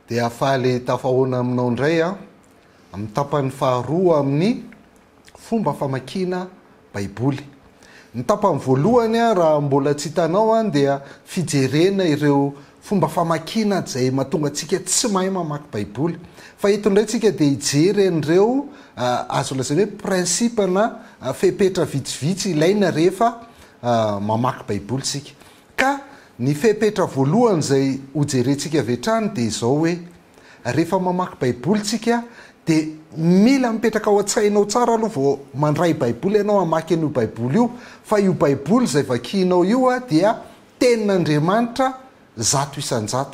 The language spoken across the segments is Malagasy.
Dia faly tafahoana aminao indray aho amin'ny tapany faharoa amin'ny fomba famakiana Baiboly. Ny tapany voalohany raha mbola tsy hitanao dia fijerena ireo fomba famakiana izay mahatonga antsika tsy mahay mamaky Baiboly. Fa eto indray tsika dia hijery an'ireo azo lazaina hoe principe na fepetra vitsivitsy ilaina rehefa mamaky Baiboly isika. Ka ny fepetra voalohany izay hojerentsika avy hatrany dia izao hoe, rehefa mamaky Baiboly tsika dia mila mipetraka ao an-tsainao tsara aloha vao mandray Baiboly ianao hamaky an'io Baiboly io, fa io Baiboly izay vakianao io dia Tenin'Andriamanitra 100%.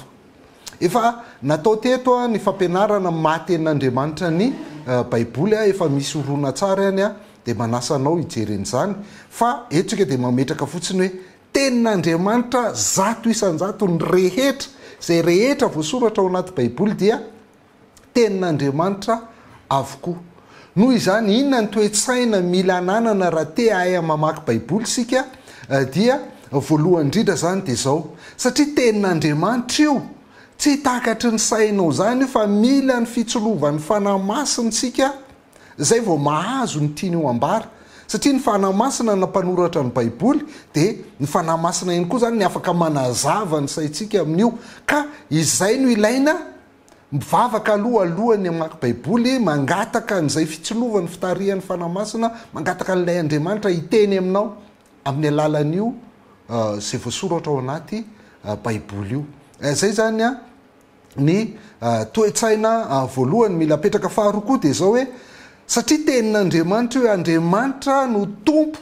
Efa natao teto ny fampianarana maha Tenin'Andriamanitra ny Baiboly, efa misy horonantsary any dia manasa anao hijery an'izany, fa eto tsika dia mametraka fotsiny hoe Tenin'Andriamanitra 100% ny rehetra, izay rehetra voasoratra ao anaty Baiboly dia Tenin'Andriamanitra avokoa. Noho izany, inona ny toe-tsaina mila ananana raha te hahay mamaky Baiboly isika? Dia voalohany indrindra izany dia izao, satria Tenin'Andriamanitra io, tsy takatry ny sainao izany io fa mila ny fitsilovan'ny Fanahy Masina isika Izay vao mahazo ny tiany ho ambara. Satria ny Fanahy Masina no mpanoratra ny Baiboly, dia ny Fanahy Masina ihany koa izany ny afaka manazava ny saintsika amin'io. Ka izay no ilaina, mivavaka aloha alohan'ny hamaky Baiboly, mangataka an'izay fitsilovan'ny fitarihan'ny Fanahy Masina, mangataka an'ilay Andriamanitra hiteny aminao amin'ny alalan'io izay voasoratra ao anaty Baiboly io. Izay izany an. Ny toe-tsaina voalohany mila apetraka faharoa koa dia izao hoe, satria tenin'Andriamanitra io hoe Andriamanitra no Tompo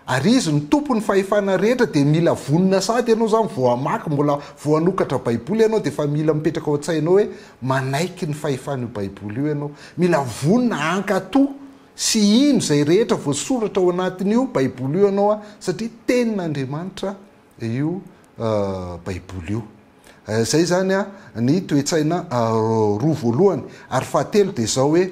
ary Izy no Tompon'ny fahefana rehetra dia mila vonona sahady ianao izany vao hamaky, mbola vao hanokatra Baiboly ianao dia efa mila mipetraka ao an-tsainao hoe manaiky ny fahefan'io Baiboly io ianao. Mila vonona hankatò sy hino izay rehetra voasoratra ao anatin'io Baiboly io ianao satria tenin'Andriamanitra io Baiboly io. Izay izany ny toe-tsaina roa voalohany. Ary fahatelo dia izao hoe,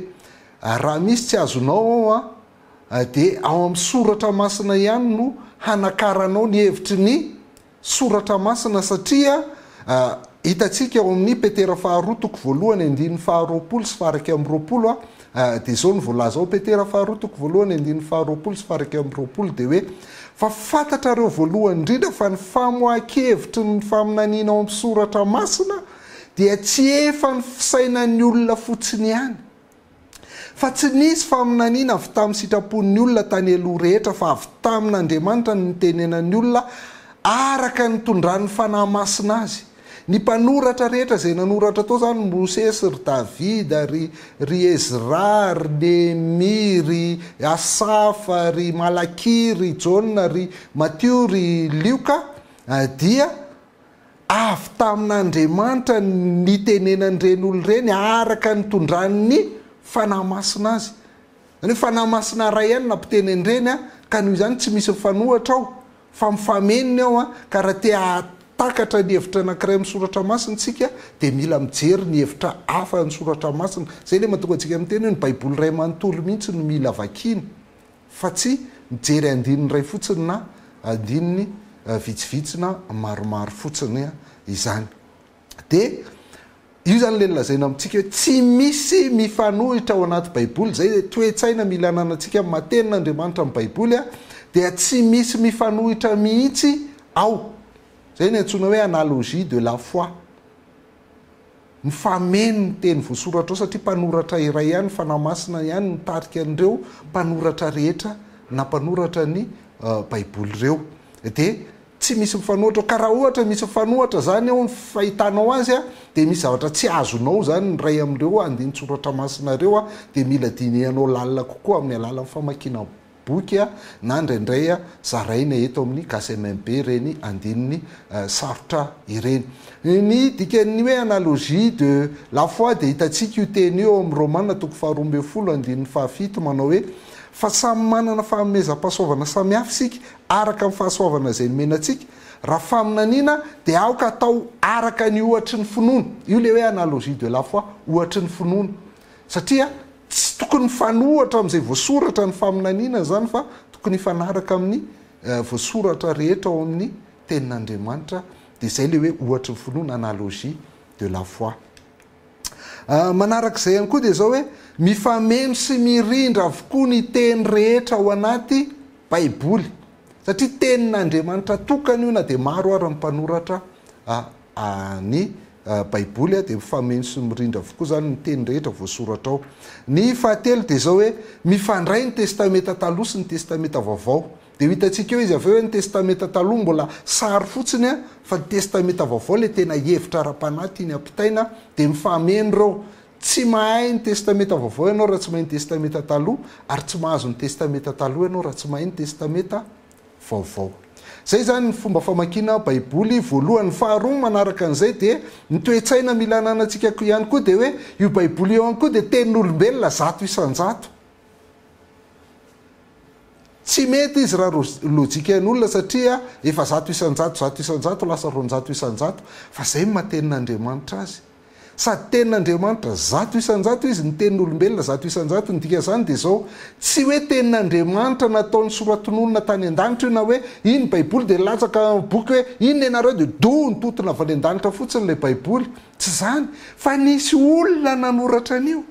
raha misy tsy azonao ao dia ao amin'ny soratra masina ihany no hanakaranao ny hevitry ny soratra masina satria hitantsika ao amin'ny Petera faharoa toko voalohany andininy faharoapolo sy faha-21 Dia izao no voalaza ao Petera faharoa toko voalohany andininy faharoapolo sy faha-21 dia hoe, Fa fantatrareo voalohany indrindra fa ny famoahan-kevitry ny faminaniana ao amin'ny Soratra Masina dia tsy efa ny fisainan'ny olona fotsiny ihany. Fa tsy nisy faminaniana avy tamin'ny sitrapon'ny olona tany aloha rehetra fa avy tamin'Andriamanitra no nitenenan'ny olona araka ny nitondran'ny Fanahy Masina azy. Ny mpanoratra rehetra izay nanoratra tao izany, Mosesy, ry Davida, ry ry Ezra, ry Nehemia, ry Asafa, ry Malakia, ry Jaona, ry Matio, ry Lioka, dia avy tamin'Andriamanitra ny nitenenan'ireny olona ireny araka ny nitondran'ny Fanahy Masina azy. Izany hoe Fanahy Masina iray ihany no nampiteny an'ireny, ka noho izany tsy misy mifanohitra ao. Fa mifameno ny ao an, ka raha te hahatakatra ny hevitra anankiray amin'ny soratra masina isika dia mila mijery ny hevitra hafa an'ny soratra masina. Izay ilay mahatonga antsika miteny hoe ny baiboly iray manontolo mihitsy no mila vakiana fa tsy mijery andininy iray fotsiny na andininy vitsivitsy na maromaro fotsiny izany. Dia io izany ilay nolazaina amintsika hoe tsy misy mifanohitra ao anaty Baiboly, izay ilay toe-tsaina mila ananantsika amin'ny maha tenin'Andriamanitra ny Baiboly dia tsy misy mifanohitra mihitsy ao. Izay no antsoina hoe analogie de la foi. Mifameno ny teny voasoratra ao satria mpanoratra iray ihany, Fanahy Masina ihany nitarika an'ireo mpanoratra rehetra nampanoratra ny Baiboly ireo. Dia Tsy misy mifanohatra ao. Ka raha ohatra misy mifanohatra zany ao ny fahitanao azy a, dia misy zavatra tsy azonao zany ny iray amin'ireo andinin-tsoratra masina ireo a, dia mila dinihanao lalina kokoa amin'ny alalan'ny famakiana boky a, na indraindray a zaraina eto amin'ny Gasy MMB ireny andininy sarotra ireny. Ny dikan'ny hoe analogie de la foi dia hitantsika io teny io ao amin'ny Romana toko faharoa ambin'ny folo andininy fahafito manao hoe, Fa samy manana fanomezam-pahasoavana samihafa isika araka ny fahasoavana izay nomena antsika, raha faminaniana dia aoka atao araka ny ohatry ny finoana, io ilay hoe analogie de la foi, ohatry ny finoana, satria tsy tokony mifanohatra amin'izay voasoratra ny faminaniana izany fa tokony hifanaraka amin'ny voasoratra rehetra ao amin'ny tenin'Andriamanitra, dia izay ilay hoe ohatry ny finoana, analogie de la foi. Manarak'izay ihany koa dia izao hoe mifameno sy mirindra avokoa ny teny rehetra ao anaty Baiboly. Satria tenin'Andriamanitra tokana io na dia maro ara ny mpanoratra ny Baiboly dia mifameno sy mirindra avokoa izany ny teny rehetra voasoratra ao. Ny fahatelo dia izao hoe mifandray ny Testamenta Taloha sy ny Testamenta Vaovao. Dia ho hitantsika eo izy avy eo hoe ny Testamenta Taloha mbola sary fotsiny fa ny Testamenta Vaovao ilay tena hevitra ara-panahy tiany hampitaina dia mifameno ireo. Tsy mahay ny Testamenta Vaovao ianao raha tsy mahay ny Testamenta Taloha ary tsy mahazo ny Testamenta Taloha ianao raha tsy mahay ny Testamenta Vaovao. Izay izany ny fomba famakiana Baiboly voalohany. Faharoa manaraka an'izay dia ny toe-tsaina mila ananantsika ihany koa dia hoe io Baiboly io ihany koa dia tenin'olombelona 100%. Tsy mety izy raha lojikan'olona satria efa 100%, 100% lasa 200% fa izay no maha tenin'Andriamanitra azy. Sady tenin'Andriamanitra 100% izy no tenin'olombelona 100%, ny dikan'izany dia izao, tsy hoe tenin'Andriamanitra nataony soratononina tany an-danitra io na hoe iny baiboly dia nilatsaka boky hoe iny ianareo dia doa nitontona avy any an-danitra fotsiny ilay baiboly, tsy izany fa nisy olona nanoratra an'io.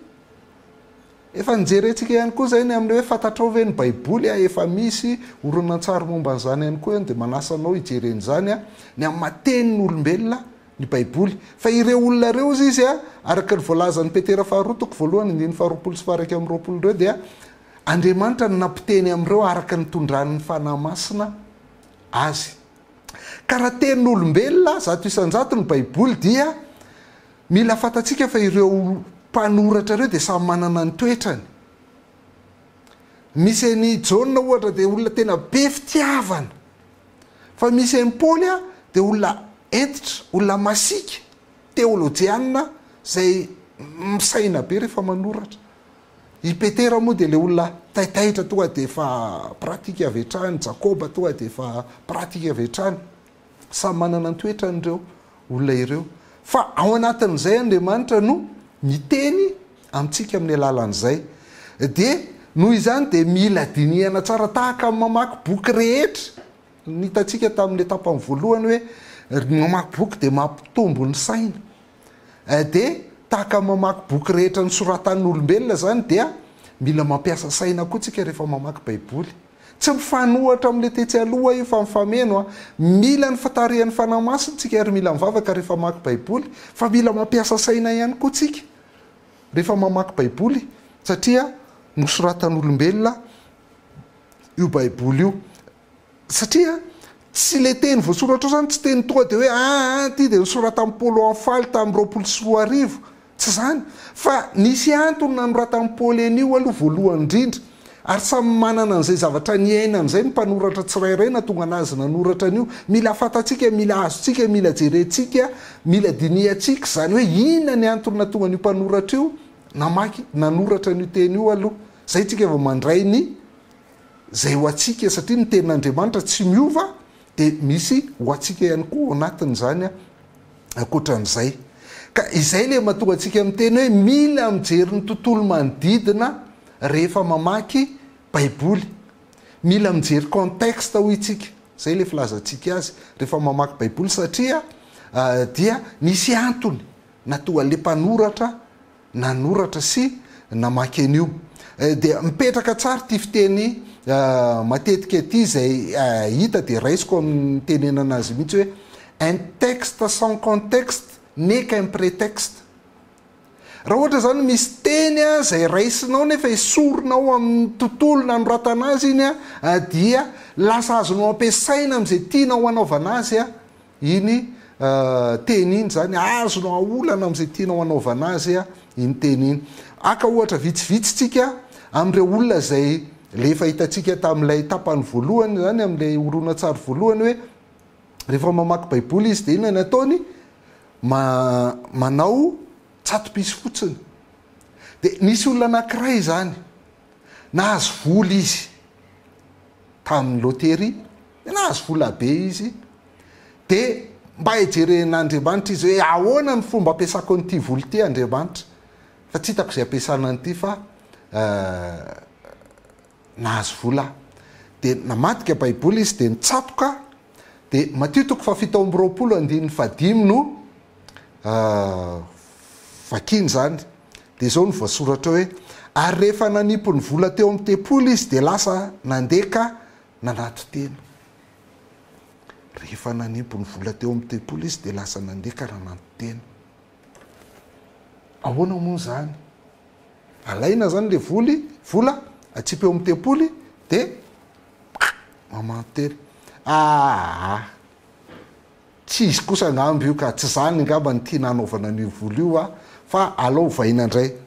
Efa nijerentsika ihany koa izay ny amin'ny hoe fantatrao ve ny baiboly a, efa misy horonantsary momba an'izany ihany koa dia manasa anao hijery an'izany a, ny amin'ny maha tenin'olombelona ny baiboly. Fa ireo olona ireo hozy izy a, araka ny voalazan'i Petera faharoa toko voalohany andininy faharoapolo sy faha-21 ireo dia Andriamanitra no nampiteny amin'ireo araka ny nitondran'ny Fanahy Masina azy. Ka raha tenin'olombelona 100% ny baiboly dia Mila fantatsika fa ireo mpanoratra ireo dia samy manana ny toetrany. Misy an'i Jaona ohatra dia olona tena be fitiavana. Fa misy an'i Paoly dia olona hentitra, olona masiaka, teolojiana izay misaina be rehefa manoratra. I Petera moa dia ilay olona taitaitra tonga dia efa pratique avy hatrany, Jakoba tonga dia efa pratique avy hatrany. Samy manana ny toetrany ireo olona ireo. Fa ao anatin'izay Andriamanitra no miteny amintsika amin'ny alalan'izay. Dia noho izany dia mila dinihana tsara tahaka ny mamaky boky rehetra. Ny hitantsika tamin'ilay tapany voalohany hoe ny mamaky boky dia mampitombo ny saina. Dia tahaka ny mamaky boky rehetra nosoratan'ny olombelona izany dia mila mampiasa saina koa tsika rehefa mamaky Baiboly. Tsy mifanohatra amin'ilay tetsy aloha io fa mifameno a. Mila ny fitarihan'ny Fanahy Masina tsika ary mila mivavaka rehefa mamaky Baiboly fa mila mampiasa saina ihany koa tsika rehefa mamaky Baiboly satria nosoratan'olombelona io Baiboly io. Satria tsy ilay teny voasoratra ao izany tsy teny tonga dia hoe aa ity dia nosoratan'i Paoly ho an'i Faly tamin'ny 2020. Tsy izany. Fa nisy antony nanoratan'i Paoly an'io aloha voalohany indrindra. Ary samy manana an'izay zavatra niainany izay ny mpanoratra tsirairay nahatonga anazy nanoratra an'io. Mila fantatsika, mila azontsika, mila jerentsika, mila dinihantsika izany hoe inona ny antony nahatonga an'io mpanoratra io namaky, nanoratra an'io teny io aloha. Izay tsika vao mandray ny izay ho antsika satria ny tenin'Andriamanitra tsy miova dia misy ho antsika ihany koa ao anatin'izany ankoatran'izay. Ka izay ilay mahatonga antsika miteny hoe mila mijery ny tontolo manodidina rehefa mamaky Baiboly. Mila mijery contexte hoy isika, izay ilay filazantsika azy rehefa mamaky Baiboly satria dia nisy antony nahatonga an'ilay mpanoratra nanoratra sy namaky an'io. Dia mipetraka tsara ity fiteny matetika ity izay hita dia raisiko amin'ny nitenenana azy mihitsy hoe un texte sans contexte n'est qu'un prétexte. Raha ohatra izany misy teny izay raisinao nefa esorinao amin'ny tontolo nanoratana azy iny dia lasa azonao ampiasaina amin'izay tianao hanaovana azy Iny teny iny izany, azonao aolana amin'izay tianao hanaovana azy iny teny iny. Haka ohatra vitsivitsy tsika amin'ireo olona izay le efa hitantsika tamin'ilay tapany voalohany izany, amin'ilay horonantsary voalohany hoe rehefa mamaky Baiboly izy dia inona ny ataony? Manao tsato-pisy fotsiny. Dia nisy olona anankiray izany, nahazo vola izy tamin'ny loteria, Dia nahazo vola be izy, dia mba hijeren'Andriamanitra izy hoe ahoana ny fomba ampiasako an'ity vola ity Andriamanitra, fa tsy hitako izay ampiasana an'ity fa nahazo vola aho. Dia namadika Baiboly izy dia nitsatoka, dia Matio toko fahafito amby roapolo andininy fahadimy no. Vakina izany. Dia izao no voasoratra hoe, Ary rehefa nanipy ny vola teo amin'ny tempoly izy dia lasa nandeha ka nanaton-tena. Rehefa nanipy ny vola teo amin'ny tempoly izy dia lasa nandeha ka nanaton-tena. Ahoana moa izany? Alaina izany ilay voly, vola, atsipy eo amin'ny tempoly dia mamantin-tena. Aa! Tsy izy kosa angamba io ka, tsy izany angamba no tiana hanaovana an'io vola io a, fa alao ovaina indray.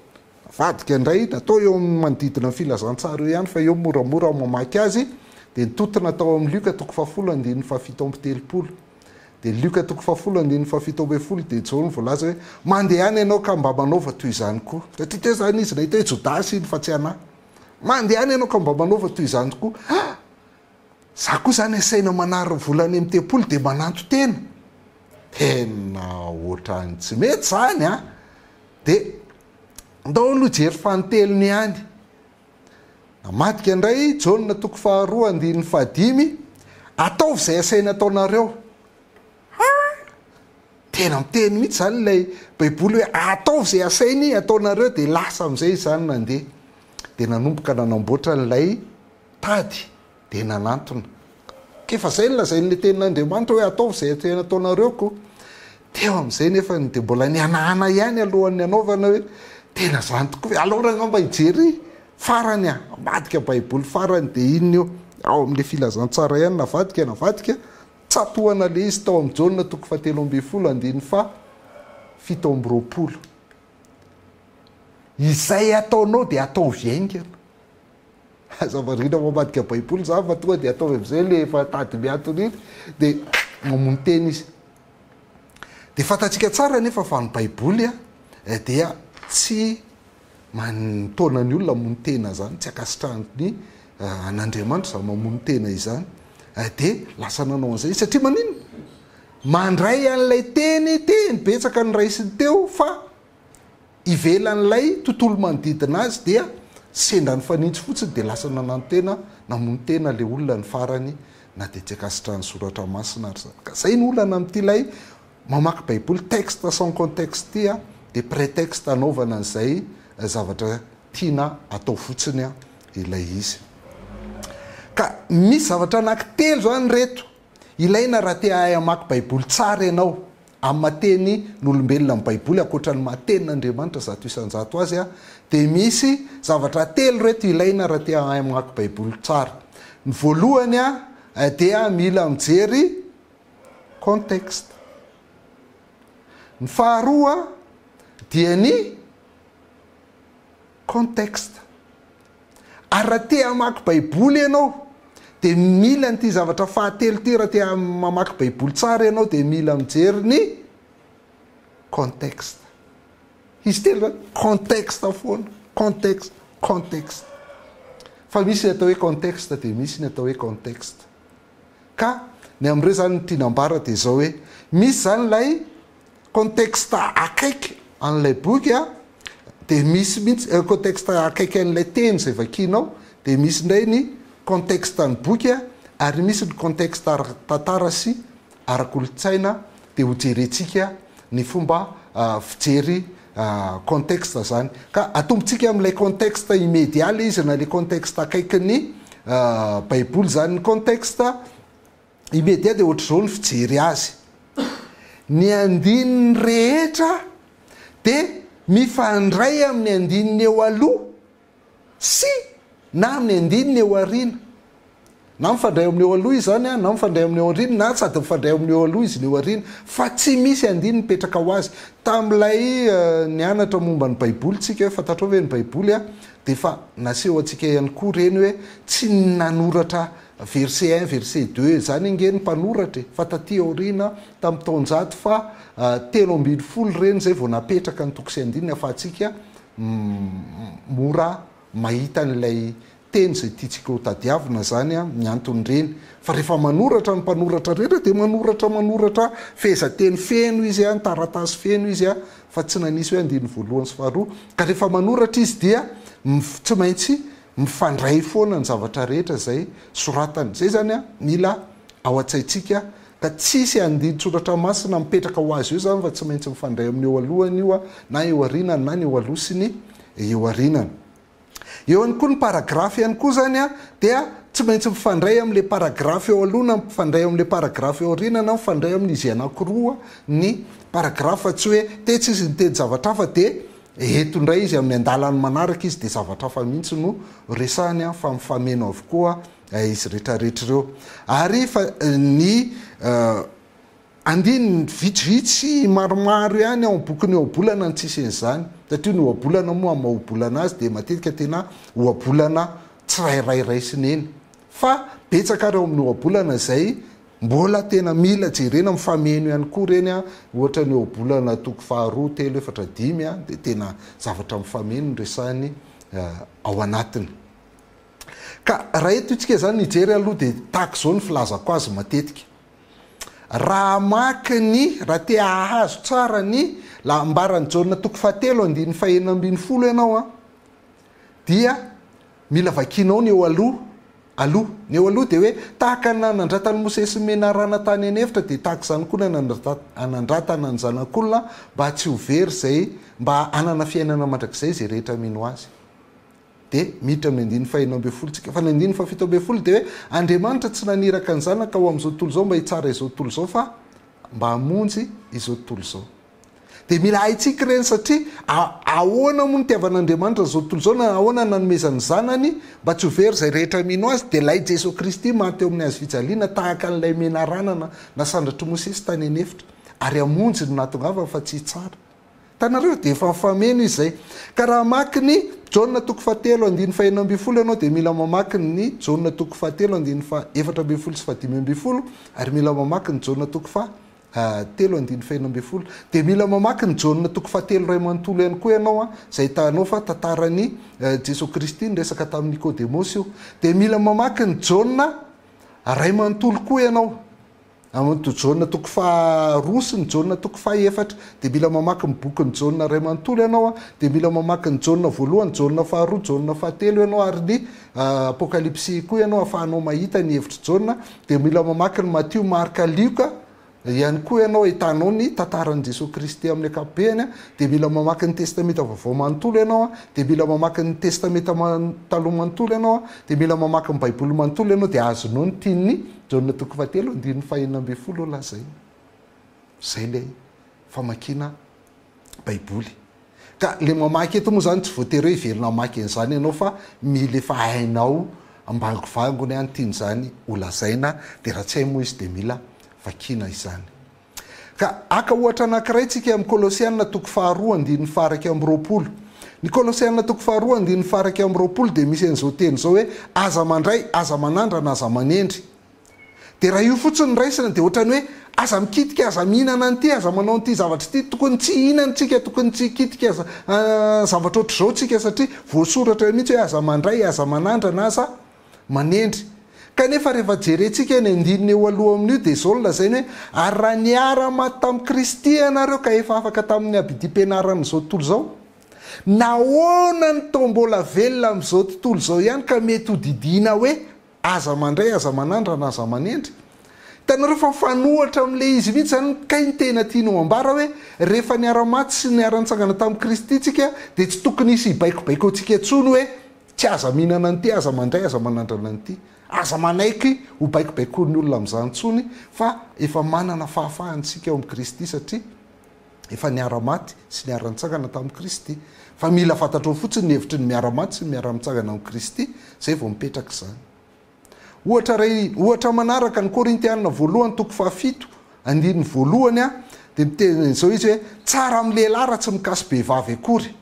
Avadika indray, natao eo amin'ny manodidina ny filazantsara eo ihany fa eo moramora aho mamaky azy, dia nitontona tao amin'ny Lioka toko fahafolo andininy fahafito amby telopolo. Dia Lioka toko fahafolo andininy fahafito ambin'ny folo dia izao no voalaza hoe, Mandehana ianao ka mba manaova toy izany koa. Satria teo izany izy nahita hoe Jodasy iny fa tsy anà. Mandehana ianao ka mba manaova toy izany koa. Za koa zany asaina manary ny vola any amin'ny tempoly dia mananto tena? Tena ohatran'ny tsy mety zany an! Dia ndao aloha hijery fanintelony ihany. Namadika indray Jaona toko faharoa andininy fahadimy, ataovy izay asaina ataonareo. Ha! Tena miteny mihitsy zany ilay baiboly hoe ataovy izay asainy ataonareo dia lasa amin'izay izy zany nandeha. Dia nanomboka nanamboatra an'ilay tady dia nanantona. K'efa zay no lazain'ilay tenin'Andriamanitra hoe ataovy izay tena ataonareo ko. Teo amin'izay nefa dia mbola nihanahana ihany alohan'ny hanaovana hoe tena zany tokoa ve? Aleo angamba hijery farany aho, ambadika baiboly farany dia inona io? Ao amin'ilay filazantsara ihany navadika navadika, tsatohana ilay izy tao amin'i Jaona toko fahatelo ambin'ny folo andininy faha 27. Izay ataonao dia ataovy haingana. Aza variana mamadika baiboly zany fa tonga dia ataovy amizay le efa tady miantona iny dia mamono tena izy. Dia fantatsika tsara anefa fa ny baiboly dia tsy mitaona ny olona hamono tena zany, tsy ankasitrahan'ny an'Andriamanitra izany mamono tena izany. Dia lasa nanao an'izay izy satria maninona? Mandray an'ilay teny, teny betsaka noraisiny teo fa ivelan'ilay tontolo manodidina azy dia sendra nifanintsy fotsiny dia lasa nanantena namono tena ilay olona ny farany na dia tsy ankasitrahan'ny soratra masina ary izany. Ka izay no olana amin'ity ilay mamaky baiboly texte sans contexte ity dia prétexte hanaovana an'izay zavatra tiana atao fotsiny ilay izy. Ka misy zavatra anankitelo izany ireto Ilaina raha te hahay hamaky Baiboly tsara ianao. Amin'ny maha teny n'olombelona ny Baiboly, ankoatra ny maha tenin'Andriamanitra 100% azy, dia misy zavatra telo ireto ilaina raha te hahay hamaky Baiboly tsara. Ny voalohany dia mila mijery contexte. Ny faharoa dia ny contexte. Ary raha te hamaky Baiboly ianao, dia mila an'ity zavatra fahatelo ity, raha te mamaky Baiboly tsara ianao, dia mila mijery ny contexte. Izy telo zany, contexte foana, contexte, contexte. Fa misy ny atao hoe contexte, dia misy ny atao hoe contexte. Ka ny amin'ireo zany ny tiana ambara dia izao hoe, misy zany ilay Contexte akaiky an'ilay boky a, dia misy mihitsy contexte akaiky an'ilay teny izay vakianao, dia misy indray ny contexte ny boky a, ary misy ny contexte ara-tantara sy ara-kolontsaina, dia hojerentsika ny fomba fijery contexte izany. Ka atombontsika amin'ilay contexte immédiat ilay izy na ilay contexte akaikin'ny baiboly izany. Ny contexte Immédiat dia ohatr'izao ny fijery azy. Ny andininy rehetra dia mifandray amin'ny andininy eo aloha sy na amin'ny andininy eo aoriana. Na mifandray amin'ny eo aloha izy izany na mifandray amin'ny eo aoriana na sady mifandray amin'ny eo aloha izy no eo aoriana. Fa tsy misy andininy mipetraka ho azy. Tamin'ilay nianatra momba ny Baiboly tsika hoe fantatrao ve ny Baiboly dia efa naseho antsika ihany koa ireny hoe tsy nanoratra Verset un, verset deux, izany ange ny mpanoratra e, fa taty aoriana tamin'ny taonjato faha 13 ireny izay vao napetraka ny toko sy andininy ahafahantsika mora mahita an'ilay teny izay tiantsika ho tadiavina izany ny anton'ireny. Fa rehefa manoratra ny mpanoratra rehetra dia manoratra manoratra fehezanteny feno izy, taratasy feno izy fa tsy nanisy hoe andininy voalohany sy faharoa. Ka rehefa manoratra izy dia tsy maintsy Mifandray foana ny zavatra rehetra izay soratany. Izay izany mila ao an-tsaintsika. Ka tsisy andinin-tsoratra masina mipetraka ho azy eo izany fa tsy maintsy mifandray amin'ny eo alohany io na eo aorianany na ny eo aloha sy ny eo aorianany. Eo ihany koa ny paragrafy ihany koa izany dia tsy maintsy mifandray amin'ilay paragrafy eo aloha na mifandray amin'ilay paragrafy eo aoriana na mifandray amin'izy anankiroa ny paragrafy fa tsy hoe tetsy izy niteny zavatra hafa dia eto indray izy amin'ny andalany manaraka izy dia zavatra hafa mihitsy no resahiny fa mifameno avokoa izy rehetrarehetra ireo. Ary fa ny andininy vitsivitsy maromaro ihany ao amin'ny bokin'ny Ohabolana no tsisy an'izany, satria ny ohabolana moa amin'ny maha ohabolana azy dia matetika tena ohabolana tsirairay raisina eny. Fa betsaka ary ao amin'ny ohabolana izay mbola tena mila jerena mifameno ihany koa ireny, ohatra ny ohabolana toko faharoa, telo, efatra, dimy dia tena zavatra mifameno no resahiny ao anatiny. Ka raha eto isika izany hijery aloha dia tahaka izao ny filazako azy matetika. Raha hamaky ny, raha te hahazo tsara ny la ambaran'i Jaona toko fahatelo andininy fahenina ambinifolo ianao an, dia mila vakianao ny eo aloha, aloha. Ny eo aloha dia hoe tahaka ny nanandratan'i Mosesy ny menarana tany an'efitra dia tahaka izany koa ny anandratana ny Zanak'olona mba tsy ho very izay, mba hanana fiainana mandrakizay izay rehetra mino Azy. Dia miditra amin'ny andininy fahenina ambinifolo tsika. Fa ny andininy fahafito ambinifolo dia hoe, Andriamanitra tsy naniraka ny Zanaka ho amin'izao tontolo izao mba hitsara izao tontolo izao fa mba hamonjy izao tontolo izao. Dia mila haintsika ireny satria ahoana moa nitiavan'Andriamanitra izao tontolo izao na ahoana nanomezany ny Zanany mba tsy ho very izay rehetra mino Azy dia ilay Jesoa Kristy maty teo amin'ny hazo fijaliana tahaka an'ilay menarana nasandratr'i Mosesy tany an'efitra ary hamonjy no nahatongavany fa tsy hitsara. Hitanareo? Dia efa mifameno izy izay. Ka raha hamaky ny Jaona toko fahatelo andininy fahenina ambinifolo ianao dia mila mamaky ny Jaona toko fahatelo andininy faha 14 sy fahadimy ambinifolo ary mila mamaky ny Jaona toko faha telo andininy fahenina ambinifolo. Dia mila mamaky ny Jaona toko fahatelo iray manontolo ihany koa ianao an, izay ahitanao fa tantaran'i Jesoa Kristy niresaka tamin'i Nikodemosy io. Dia mila mamaky ny Jaona iray manontolo koa ianao. Amin'ny Jaona toko faharoa sy ny Jaona toko fahaefatra. Dia mila mamaky ny bokin'i Jaona iray manontolo ianao, dia mila mamaky ny Jaona voalohany, Jaona faharoa, Jaona fahatelo ianao ary ny Apokalypsy koa ianao ahafahanao mahita ny hevitr'i Jaona. Dia mila mamaky ny Matio, Marka, Lioka ihany koa ianao ahitanao ny tantaran'i Jesoa Kristy amin'ny ankapobeny. Dia mila mamaky ny Testamenta Vaovao manontolo ianao, dia mila mamaky ny Testamenta Taloha manontolo ianao, dia mila mamaky ny Baiboly manontolo ianao dia azonao ny tian'ny Jaona toko fahatelo andininy fahenina ambinifolo lazaina. Izay ilay famakiana Baiboly. Ka ilay mamaky eto moa izany tsy voatery hoe hiverina hamaky an'izany ianao fa mila efa hainao ambangovangony any tian'izany ho lazaina dia raha tsy hay moa izy dia mila vakiana izany. Ka haka ohatra anankiray tsika amin'ny Kolosiana toko faharoa andininy faha-21. Ny Kolosiana toko faharoa andininy faha-21 dia misy an'izao teny izao hoe, Aza mandray, aza manandrana, aza manendry. Dia raha io fotsiny no raisina dia ohatran'ny hoe, aza mikitika, aza mihinana an'ity, aza manao an'ity zavatra ity, tokony tsy hihinana tsika, tokony tsy hikitika zavatra ohatr'izao tsika satria voasoratra eo mihitsy hoe aza mandray, aza manandrana, aza manendry. Kanefa rehefa jerentsika ny andininy eo aloha amin'io dia izao no lazainy hoe, Ary raha niara-maty tamin'i Kristy ianareo ka efa afaka tamin'ny abidim-pianaran'izao tontolo izao, nahoana no toa mbola velona amin'izao tontolo izao ihany ka mety ho didiana hoe, Aza mandray, aza manandrana, aza manendry? Hitanareo fa mifanohitra amin'ilay izy mihitsy izany kay ny tena tiany ho ambara hoe, rehefa niara-maty sy niara-nitsangana tamin'i Kristy isika dia tsy tokony hisy hibaikobaiko antsika intsony hoe, Tsy aza mihinana an'ity, aza mandray, aza manandrana an'ity. Aza manaiky ho baikobaikoin'ny olona amin'izany intsony fa efa manana fahafahana isika ao amin'i Kristy satria efa niara-maty sy niara-nitsangana tamin'i Kristy. Fa mila fantatrao fotsiny ny hevitry ny miara-maty sy ny miara-mitsangana amin'i Kristy, izay vao mipetraka izany. Ohatra iray, ohatra manaraka, ny Korintiana voalohany toko fahafito, andininy voalohany, dia miteny izao izy hoe, Tsara amin'ny lehilahy raha tsy mikasi-behivavy akory.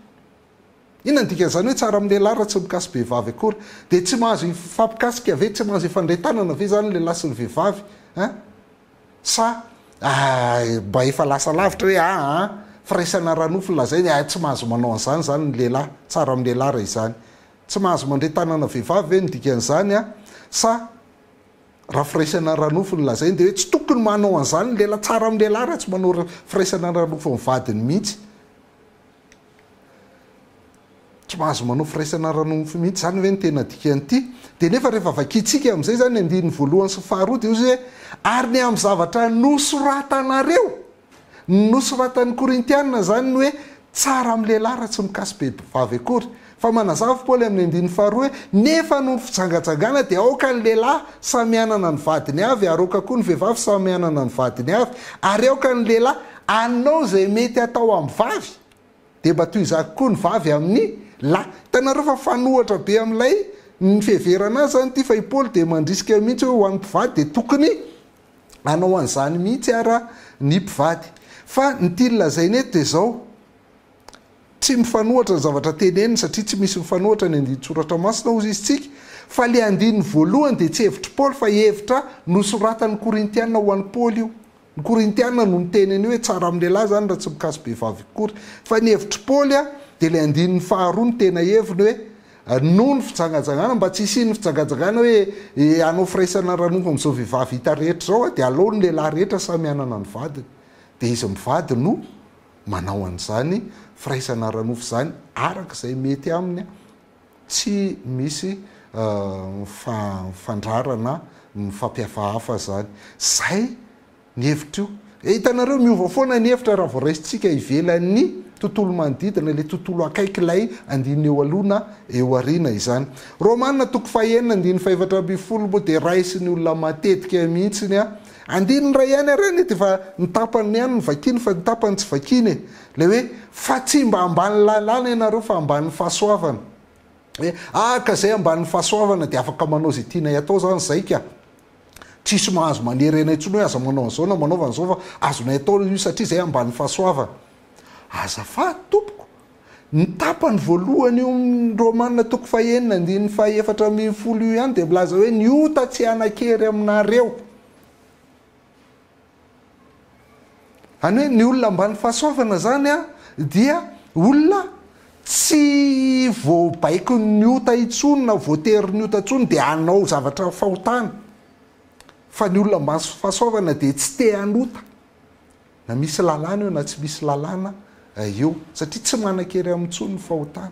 Inona ny dikan'izany hoe tsara amin'ny lehilahy raha tsy mikasi-behivavy akory? Dia tsy mahazo hifampikasika ve, tsy mahazo hifandray tanana ve izany ny lehilahy sy ny vehivavy hein? Sa mba efa lasa lavitra hoe aa firaisana ara-nofo no lazainy, ah tsy mahazo manao an'izany izany ny lehilahy, tsara amin'ny lehilahy raha izany. Tsy mahazo mandray tanana vehivavy ve no dikan'izany an? Sa raha firaisana ara-nofo no lazainy dia hoe tsy tokony manao an'izany ny lehilahy, tsara amin'ny lehilahy raha tsy manao firaisana ara-nofo amin'ny vadiny mihitsy. Tsy mahazo manao firaisana ara-nofo mihitsy izany ve no tena dikan'ity? Dia nefa rehefa vakintsika amin'izay izany ny andininy voalohany sy faharoa dia hoy izy hoe, Ary ny amin'ny zavatra nosoratanareo, ny nosoratan'ny Korintiana izany ny hoe tsara amin'ny lehilahy raha tsy mikasi-behivavy akory. Fa manazava Paoly amin'ny andininy faharoa hoe, Nefa noho ny fijangajangana dia aoka ny lehilahy samy hanana ny vadiny avy ary aoka koa ny vehivavy samy hanana ny vadiny avy, ary aoka ny lehilahy hanao izay mety hatao amin'ny vavy. Dia mba toy izany koa ny vavy amin'ny lahy. Hitanareo fa mifanohitra be amin'ilay ny fiheverana azy izany ity fa i Paoly dia mandrisika mihitsy hoe ho an'ny mpivady dia tokony hanao an'izany mihitsy ara ny mpivady. Fa ny tiany lazaina eto dia izao, tsy mifanohitra ny zavatra teneniny satria tsy misy mifanohitra ny andinin-tsoratra masina hozy izy tsika, fa ilay andininy voalohany dia tsy hevitr'i Paoly fa hevitra nosoratan'ny Korintiana ho an'i Paoly io. Ny Korintiana no niteny an'io hoe tsara amin'ny lehilahy izany raha tsy mikasi-behivavy akory. Fa ny hevitr'i Paoly dia ilay andininy faharoa no tena heviny hoe noho ny fijangajangana, mba tsy hisian'ny fijangajangana hoe hanao firaisana ara-nofo amin'izao vehivavy hita rehetra izao dia aleo ny lehilahy rehetra samy hanana ny vadiny. Dia izy mivady no manao an'izany firaisana ara-nofo izany araka izay mety aminy, tsy misy fandrarana mifampihafahafa izany. Izay ny hevitra io. E, hitanareo, miova foana ny hevitra raha vao raisintsika ivelan'ny tontolo manodidina, ilay tontolo akaiky ilay andininy eo aloha na eo aoriana izany. Romana toko fahenina andininy fahefatra ambin'ny folo moa dia raisin'ny olona matetika mihitsy ny andininy iray ihany ary anie dia efa ny tapany ihany no vakiany fa ny tapany tsy vakiany e. Ilay hoe fa tsy mba ambany lalàna ianareo fa ambanin'ny fahasoavana. Hoe ah ka zay ambanin'ny fahasoavana dia afaka manao izay tianay atao zany zay ka. Tsisy mahazo manery anay intsony hoe aza manao an'izao na manaova an'izao fa azonay atao io satria zay ambanin'ny fahasoavana. Azafady tompoko, ny tapany voalohany io Romana toko fahenina andininy faha-14 io ihany dia milaza hoe ny ota tsy hanan-kery aminareo. Any hoe ny olona ambany fahasoavana izany dia olona tsy voabaikon'ny ota intsony na voaterin'ny ota intsony dia hanao zavatra fahotana. Fa ny olona ambany fahasoavana dia tsy te hanota. Na misy lalàna eo na tsy misy lalàna eo. Satria tsy manan-kery aminy intsony ny fahotana.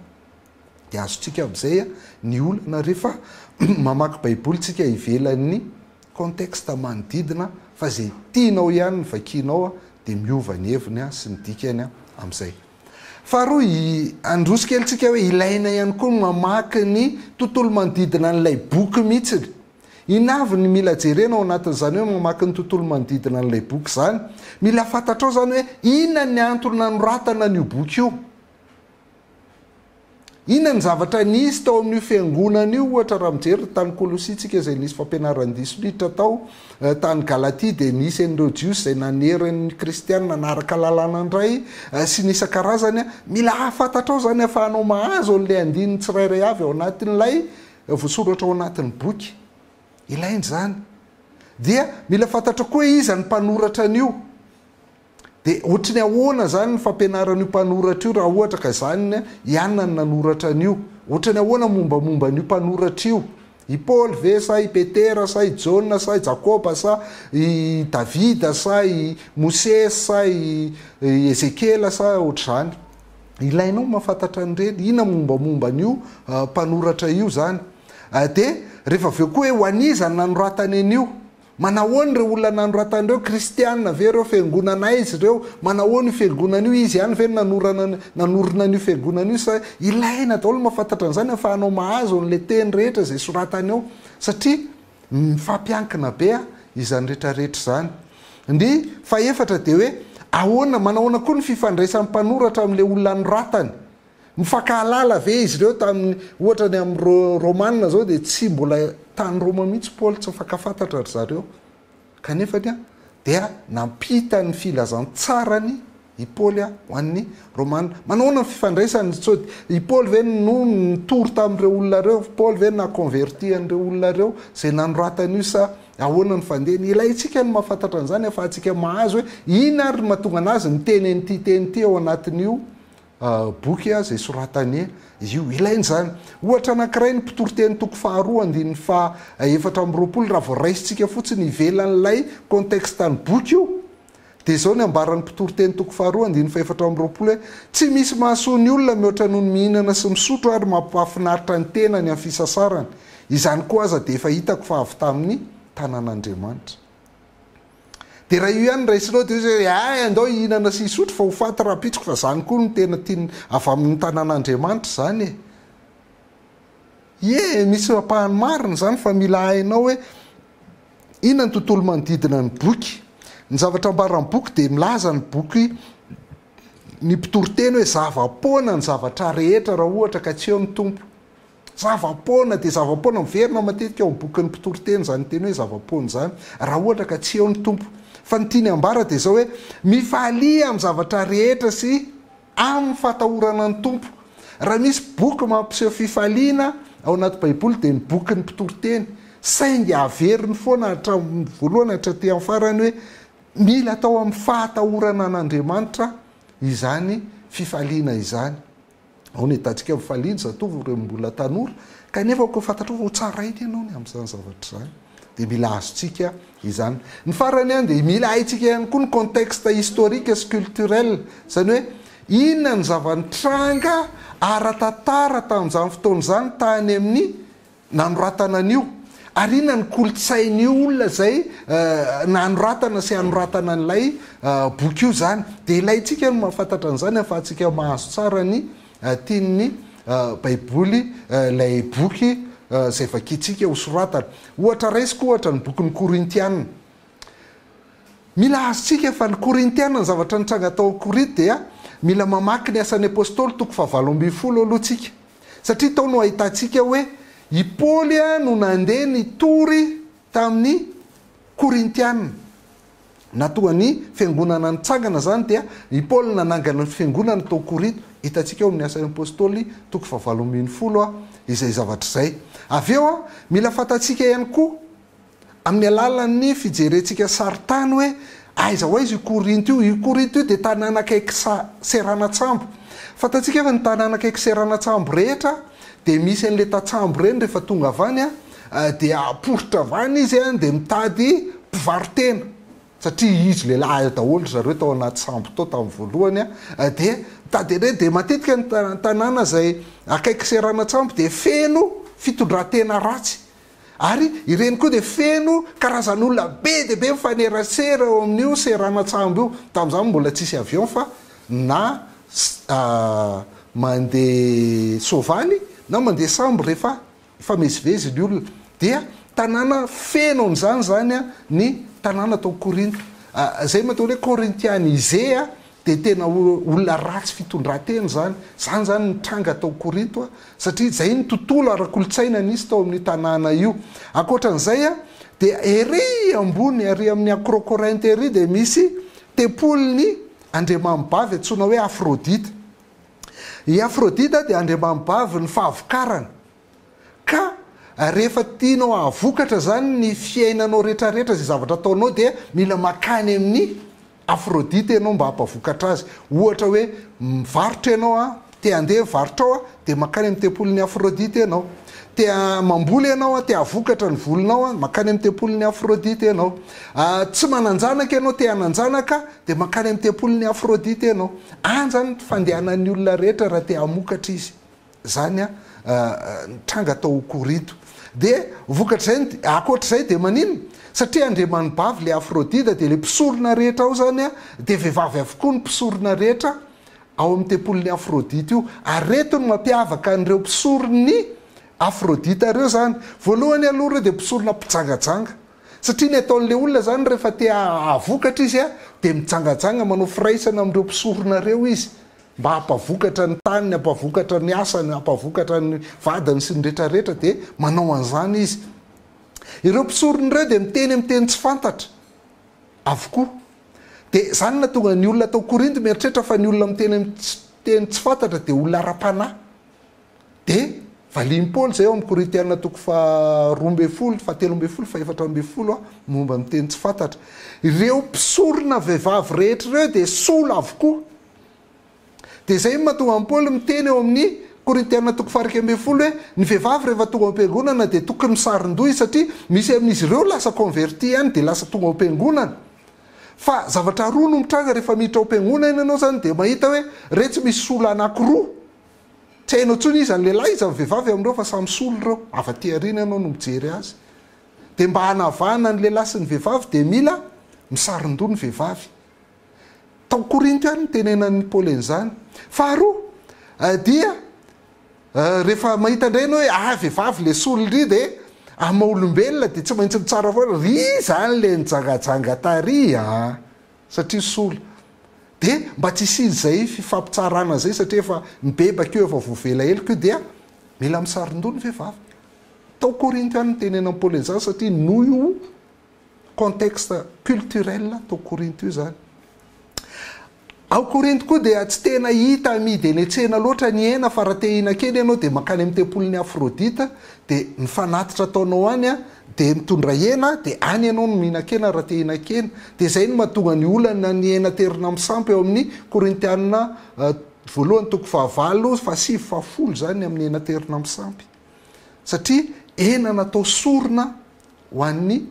Dia azontsika amin'izay ny olana rehefa mamaky Baiboly tsika ivelan'ny contexte manodidina fa izay tianao ihany no vakianao dia miova ny heviny sy ny dikany amin'izay. Faharoa, handroso kely tsika hoe ilaina ihany koa ny mamaky ny tontolo manodidina an'ilay boky mihitsy. Inona avy ny mila jerena ao anatin'izany hoe mamaky ny tontolo manodidina an'ilay boky izany? Mila fantatrao izany hoe inona ny antony nanoratana an'io boky io. Inona ny zavatra nisy tao amin'io fiangonana io, ohatra raha mijery tany Kolosia tsika izay nisy fampianaran-diso niditra tao, tany Galatia dia nisy an'ireo Jiosy izay nanery ny Kristiana hanaraka lalàna indray sy ny isan-karazany. Mila hahafantatrao izany ahafahanao mahazo an'ilay andininy tsirairay avy ao anatin'ilay voasoratra ao anatin'ny boky. Ilaina izany. Dia mila fantatrao koa hoe iza ny mpanoratra an'io. Dia ohatry ny ahoana izany ny fampianaran'io mpanoratra io raha ohatra ka izany ihany no nanoratra an'io? Ohatry ny ahoana mombamomba an'io mpanoratra io? I Paoly ve sa i Petera sa i Jaona sa i Jakoba sa i Davida sa i Mosesy sa i Ezekiela sa ohatr'izany? Ilainao ny mahafantatra an'ireny. Inona mombamomba an'io mpanoratra io izany? Dia rehefa avy eo koa hoe ho an'iza no nanoratany an'io? Manahoana ireo olona nanoratana ireo? Kristiana ve ireo? Fiangonana aiza ireo? Manahoana io fiangonana io? Izy ihany ve no nanorana nanorina an'io fiangonana io sa ilaina daholo ny mahafantatra an'izany ahafahanao mahazo an'ilay teny rehetra izay soratany ao satria mifampiankina be izany rehetra rehetra izany. Ny fahefatra dia hoe ahoana, manahoana koa ny fifandraisan'ny mpanoratra amin'ilay olona anoratany? Mifankahalala ve izy ireo tamin'ny, ohatra ny amin'ny Romana izao dia tsy mbola tany Roma mihitsy Paoly, tsy nifankafantatra ry zareo. Kanefa dia nampita ny filazantsarany i Paoly ho an'ny Romana. Manahoana ny fifandraisany? Sao i Paoly ve no nitory tamin'ireo olona ireo? Paoly ve no naha-converti an'ireo olona ireo izay nanoratany io sa ahoana ny fandehany? Ilaintsika ny mahafantatra an'izany ahafahantsika mahazo hoe inona ary no mahatonga an'azy miteny an'ity teny ity ao anatin'io boky izay soratany io. Ilaina izany. Ohatra anankiray, ny Mpitoriteny toko faharoa andininy faha 24, raha vao raisintsika fotsiny ivelan'ilay contexte ny boky io, Dia izao ny ambaran'ny Mpitoriteny toko faharoa andininy fahefatra amby 20 hoe, Tsy misy mahasoa ny olona mihoatra noho ny mihinana sy misotro ary mampahafinaritra ny tenany amin'ny fisasarany. Izany koa aza dia efa hitako fa avy tamin'ny tanan'Andriamanitra. Dia raha io ihany no raisinao dia hoy izy hoe, Hay, andao hihinana sy hisotro fa ho faty rahampitsoko fa izany koa no tena tian'ny avy amin'ny tanan'Andriamanitra izany e. Ie, misy ampahany marina izany fa mila hainao hoe inona ny tontolo manodidina ny boky. Ny zavatra ambaran'ny boky dia milaza ny boky ny mpitoriteny hoe zava-poana ny zavatra rehetra raha ohatra ka tsy eo ny Tompo. Zava-poana dia zava-poana, miverina matetika ao amin'ny bokin'ny mpitoriteny izany teny hoe zava-poana izany, raha ohatra ka tsy eo ny Tompo. Fa ny tiany ambara dia izao hoe mifalia amin'ny zavatra rehetra sy Amin'ny fahatahorana ny Tompo. Raha misy boky mampiseho fifaliana ao anaty Baiboly dia ny bokin'ny Mpitoriteny. Saingy averiny foana hatramin'ny voalohany hatraty amin'ny farany hoe mila atao amin'ny fahatahorana an'Andriamanitra izany fifaliana izany. Ao ny ahitantsika mifalia ny zatovo ireo mbola tanora, kanefa koa fantatrao fa ho tsaraina ianao ny amin'izany zavatra izany. Dia mila azontsika izany. Ny farany an, dia mila haintsika ihany koa ny contexte historique sy culturel, izany hoe inona ny zava-nitranga ara-tantara tamin'izany fotoana izany tany amin'ny nanoratana an'io, ary inona ny kolontsain'io olona izay nanoratana sy hanoratana an'ilay boky io izany. Dia ilaintsika ny mahafantatra an'izany ahafahantsika mahazo tsara ny tian'ny Baiboly ilay boky izay vakintsika ho soratana. Ohatra raisiko ohatra ny bokin'ny Korintiana. Mila azontsika fa ny Korintiana, ny zavatra nitranga tao Korinto dia mila mamaky ny Asan'ny Apostoly toko fahavalo ambinifolo aloha tsika. Satria tao no ahitantsika hoe i Paoly no nandeha nitory tamin'ny Korintiana. Na toa ny fiangonana nitsangana izany dia i Paoly nanangana ny fiangonana tao Korinto. Hitantsika ao amin'ny Asan'ny Apostoly toko fahavalo ambinifolo izay zavatra izay. Avy eo, mila fantatsika ihany koa amin'ny alalan'ny fijerentsika sarintany hoe aiza ho aiza io Korinto io. Io Korinto io dia tanàna akaiky seranan-tsambo. Fantatsika fa ny tanàna akaiky seranan-tsambo rehetra dia misy an'ilay tantsambo ireny rehefa tonga avy any dia aporitra avy any izy dia mitady mpivaro-tena satria izy lehilahy daholo ry zareo tao anaty sambo tao tamin'ny voalohany dia mitady an'ireny. Dia matetika ny tanàna izay akaiky seranan-tsambo dia feno fitondran-tena ratsy. Ary ireny koa dia feno karazan'olona be dia be mifanerasera eo amin'io seranan-tsambo io. Tamin'izany mbola tsisy avion fa na mandeha soavaly na mandeha sambo rehefa mifamezivezy ny olona. Dia tanàna feno an'izany izany ny tanàna tao Korinto. Izay mahatonga ny hoe Korintianize dia tena olona ratsy fitondran-tena izany. Izany izany ny tranga tao Korinto, satria izay ny tontolo ara-kolontsaina nisy tao amin'io tanàna io. Ankoatra an'izay, dia ery ambony, ary amin'ny Acrocorinthe ery, dia misy tempolin'ny andriamanibavy antsoina hoe Aphrodite. I Aphrodite dia andriamanibavin'ny fahavokarana. Ka rehefa tianao hahavokatra izany ny fiainanao retraretra izay zavatra ataonao dia mila makany amin'ny Aphrodite ianao mba hampavokatra azy. Ohatra hoe mivarotra ianao an, te handeha ny varotrao an, dia makany amin'ny tempolin'i Aphrodite ianao. Te mamboly ianao an, te hahavokatra ny volinao an, makany amin'ny tempolin'i Aphrodite ianao. Tsy manan-janaka ianao, te hanan-janaka dia makany amin'ny tempolin'i Aphrodite ianao. Any izany ny fandehanan'ny olona rehetra raha te hamokatra izy. Izany nitranga tao Korinto. Dia vokatr'izay, ankoatr'izay dia maninona? Satria andriamanibavy ilay Afrodida dia ilay mpisorona rehetra ao izany dia vehivavy avokoa ny mpisorona rehetra ao amin'ny tempolin'i Afrodita io. Ary ireto no mampiavaka an'ireo mpisoron'i Afrodita ireo izany. Voalohany aloha ireo dia mpisorona mpijangajanga. Satria ny ataon'ilay olona izany rehefa te hahavokatra izy dia mijangajanga manao firaisana amin'ireo mpisorona ireo izy. Mba hampavokatra ny taniny, hampavokatra ny asany, hampavokatra ny vadiny sy ny retraretra dia manao an'izany izy. Ireo mpisorona ireo dia miteny amin'ny teny tsy fantatra avokoa. Dia izany no nahatonga ny olona tao Korinto mieritreritra fa ny olona miteny amin'ny teny tsy fantatra dia olona ara-panahy. Dia valian'i Paoly izay ao amin'ny Korintiana toko faha-12, faha-13, faha-14 momba ny teny tsy fantatra. Ireo mpisorona vehivavy rehetra ireo dia sola avokoa. Dia izay no mahatonga an'i Paoly miteny ao amin'ny Korintiana toko faha-11 hoe ny vehivavy rehefa tonga ao am-piangonana dia tokony misaron-doha izy satria misy amin'izy ireo lasa converti ihany dia lasa tonga ao am-piangonana. Fa zavatra roa no mitranga rehefa miditra ao am-piangonana ianao izany dia mahita hoe retsy misy sola anankiroa. Tsy hainao intsony iza ny lehilahy iza ny vehivavy amin'ireo fa samy sola ireo. Avy aty aoriana ianao no mijery azy. Dia mba hanavahana ny lehilahy sy ny vehivavy dia mila misaron-doha ny vehivavy. Tao Korinto ihany no tenenan'i Paoly an'izany. Faharoa dia rehefa mahita indray ianao hoe ah vehivavy le sola ry dia amin'ny maha olombelona dia tsy maintsy mitsara foana, ry izany le nijangajanga tary an! Satria sola. Dia mba tsy hisian'izay fifampitsarana izay satria efa nibebaka io, efa voavela heloka io dia mila misaron-doha ny vehivavy. Tao Korinto ihany no tenenan'i Paoly an'izany satria noho io contexte culturel tao Korinto io izany. Ao Korinto koa dia tsy tena hita amidy eny an-tsena loatra ny hena fa raha te hihinan-kena ianao dia mankany amin'ny tempolin'i Aphrodite dia ny fanatitra ataonao any dia mitondra hena dia any ianao no mihinan-kena raha te hihinan-kena. Dia izay no mahatonga ny olana ny hena aterina amin'ny sampy ao amin'ny Korintiana voalohany toko fahavalo, fahasivy, fahafolo izany ny amin'ny hena aterina amin'ny sampy. Satria hena natao sorona ho an'ny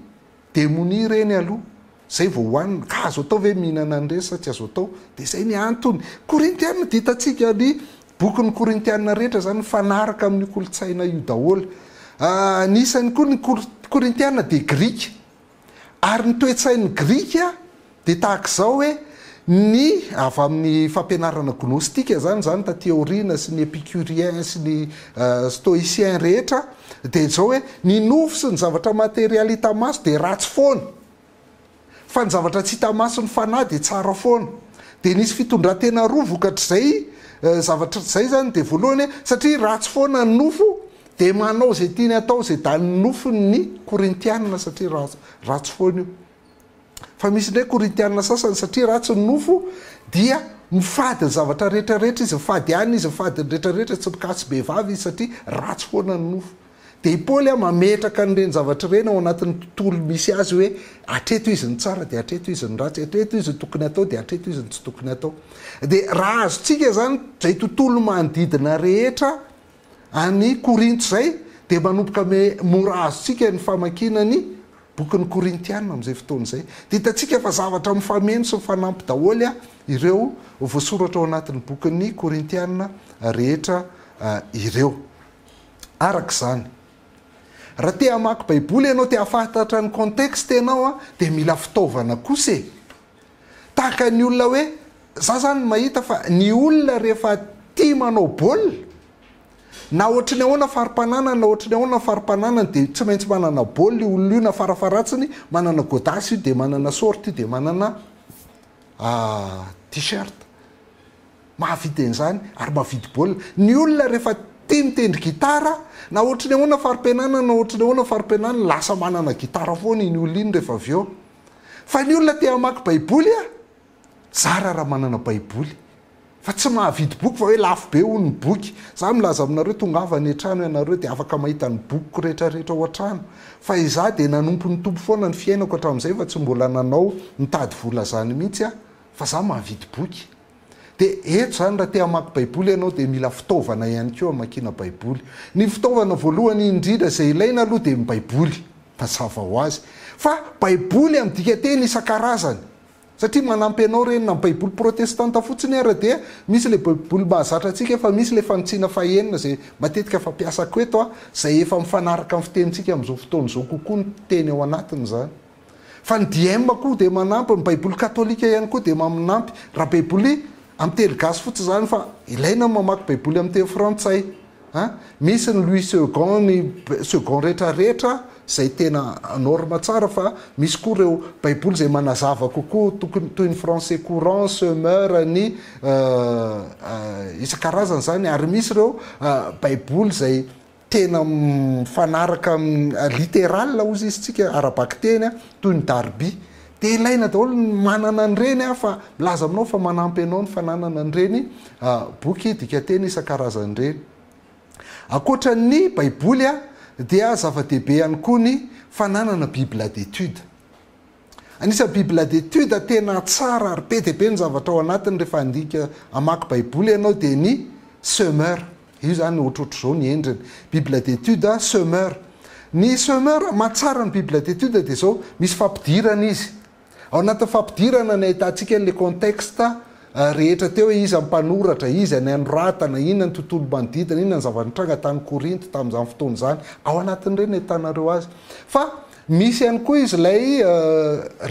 demonia ireny aloha, zay vao hohanina, ka azo atao ve mihinana an'ireny sa tsy azo atao? Dia izay ny antony. Korintiana dia hitantsika ny bokin'ny Korintiana rehetra izany mifanaraka amin'io kolontsaina io daholo. Anisany koa ny Korintiana dia grika. Ary ny toe-tsain'ny Grika dia tahaka izao hoe ny avy amin'ny fampianarana gnostika izany, izany taty aoriana sy ny epicurien sy ny stoïcien rehetra dia izao hoe ny nofo sy ny zavatra materialy hita maso dia ratsy foana fa ny zavatra tsy hita maso ny fanahy dia tsara foana. Dia nisy fitondran-tena roa vokatr'izay zavatra izay izany dia voalohany hoe satria ratsy foana ny nofo dia manao izay tiany atao izay danin'ny nofony ny Korintiana satria ratsy foana io. Fa misy indray Korintiana sasany satria ratsy ny nofo dia mifady ny zavatra rehetra rehetra izy, mifady hanina izy, mifady ny rehetra rehetra, tsy mikasi-behivavy izy satria ratsy foana ny nofo. Dia i Paoly mametraka an'ireny zavatra ireny ao anatin'ny tontolo misy azy hoe hatreto izy ny tsara dia hatreto izy ny ratsy, hatreto izy ny tokony hatao dia hatreto izy ny tsy tokony hatao. Dia raha azontsika izany izay tontolo manodidina rehetra any Korinto izay dia manomboka me mora azontsika ny famakiana ny bokin'ny Korintiana amin'izay fotoana izay. Dia hitantsika fa zavatra mifameno sy mifanampy daholo ireo voasoratra ao anatin'ny bokin'ny Korintiana rehetra ireo. Araka izany, raha te hamaky Baiboly ianao, te hahafantatra ny contexte ianao dia mila fitaovana kosa e! Tahaka ny olona hoe, za zany mahita fa ny olona rehefa tia manao baolina, na ohatry ny ahoana fari-pananany na ohatry ny ahoana fari-pananany dia tsy maintsy manana baolina io olona io na farafaharatsiny manana godasse io dia manana short io dia manana t-shirt. Mahavidy an'izany ary mahavidy baolina. Ny olona rehefa tia mitendry gitara na ohatry ny ahoana fari-piainanana na ohatry ny ahoana fari-piainanany lasa manana gitara foana iny olona iny rehefa avy eo. Fa ny olona te hamaky baiboly a, zara raha manana baiboly. Fa tsy mahavidy boky fa hoe lafo be hono ny boky. Za milaza aminareo tongava any an-trano ianareo dia afaka mahita ny bokiko rehetra rehetra ao an-trano. Fa izaho dia nanompo ny Tompo foana ny fiainako hatramin'izay fa tsy mbola nanao nitady vola zany mihitsy aho fa za mahavidy boky. Dia eto izany raha te hamaky baiboly ianao dia mila fitaovana ihany koa hamakiana baiboly. Ny fitaovana voalohany indrindra izay ilaina aloha dia ny baiboly. Mazava ho azy. Fa baiboly amin'ny dikanteny isan-karazany. Satria manampy anao ireny na ny baiboly protestanta fotsiny ara dia misy ilay baiboly mahazatra antsika fa misy ilay fanitsiana fahenina izay matetika fampiasako eto a, izay efa mifanaraka amin'ny fitenintsika amin'izao fotoana izao kokoa ny teny ao anatiny izany. Fa ny DM koa dia manampy, ny baiboly katolika ihany koa dia mamnampy. Raha baiboly amin'ny teny gasy fotsiny izany fa ilaina ny mamaky baiboly amin'ny teny frantsay a! Misy ny Louis Segond, ny Segond rehetra rehetra izay tena norme tsara fa misy koa ireo baiboly izay manazava kokoa tokony toy ny français courant, Semeur, ny isan-karazany izany ary misy ireo baiboly izay tena mifanaraka amin'ny littéral hozy izy tsika ara-bakiteny toy ny Darby. Dia ilaina daholo ny manana an'ireny fa milaza aminao fa manampy anao ny fananana an'ireny boky dikanteny isan-karazany ireny. Ankoatra ny Baiboly dia zava-dehibe ihany koa ny fananana Bible d'étude. Anisan'ny Bible d'étude tena tsara ary be dia be ny zavatra ao anatiny rehefa handika hamaky Baiboly ianao dia ny Semeur. Io izany ohatrohatr'izao ny endriny. Bible d'étude Semeur. Ny Semeur, mahatsara ny Bible d'étude dia izao, misy fampidirana izy. Ao anatin'ny fampidirana ny ahitantsika an'ilay contexte rehetra teo hoe iza ny mpanoratra, iza ny anoratana, inona ny tontolo manodidina, inona ny zava-nitranga tany Korinto tamin'izany fotoana izany. Ao anatin'ireny no ahitanareo azy. Fa misy ihany koa izy ilay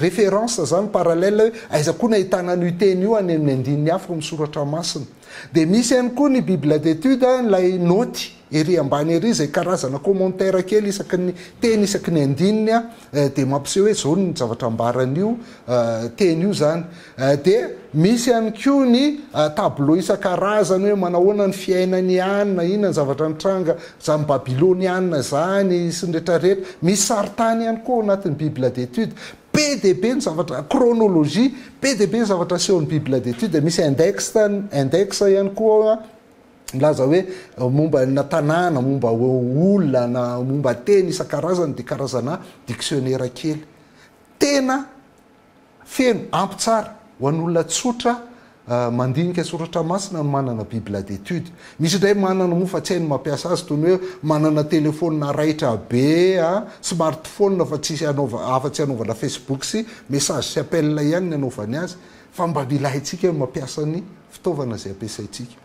référence izany, parallèle hoe aiza koa no ahitana an'io teny io any amin'ny andininy hafa ao amin'ny soratra masina. Dia misy ihany koa ny Bible d'étude, ilay naoty ery ambany ery izay karazana commentaire kely isaky ny teny isaky ny andininy dia mampiseho hoe izao ny zavatra ambaran'io teny io izany. Dia misy ihany koa ny tableau isan-karazany hoe manahoana ny fiainan'i Anna, inona ny zavatra nitranga izany Babyloniana izany sy ny rehetrarehetra. Misy sarintany ihany koa ao anatin'ny Bible d'étude. Be dia be ny zavatra, chronologie, be dia be ny zavatra asehon'ny Bible d'étude. Misy index, index ihany koa ao milaza hoe momba na tanàna, momba olona na momba teny isan-karazany dia karazana dictionnaire kely. Tena feno, ampy tsara ho an'olona tsotra mandinika soratra masina ny manana bible d'étude. Misy indray manana moa fa tsy hainy mampiasa azy toy ny hoe manana telephone raitra be a, smartphone fa tsisy anaova afa-tsy anaovana facebook sy message sy appel ihany ny anaovany azy fa mba mila haintsika ny mampiasa ny fitaovana izay ampiasaintsika.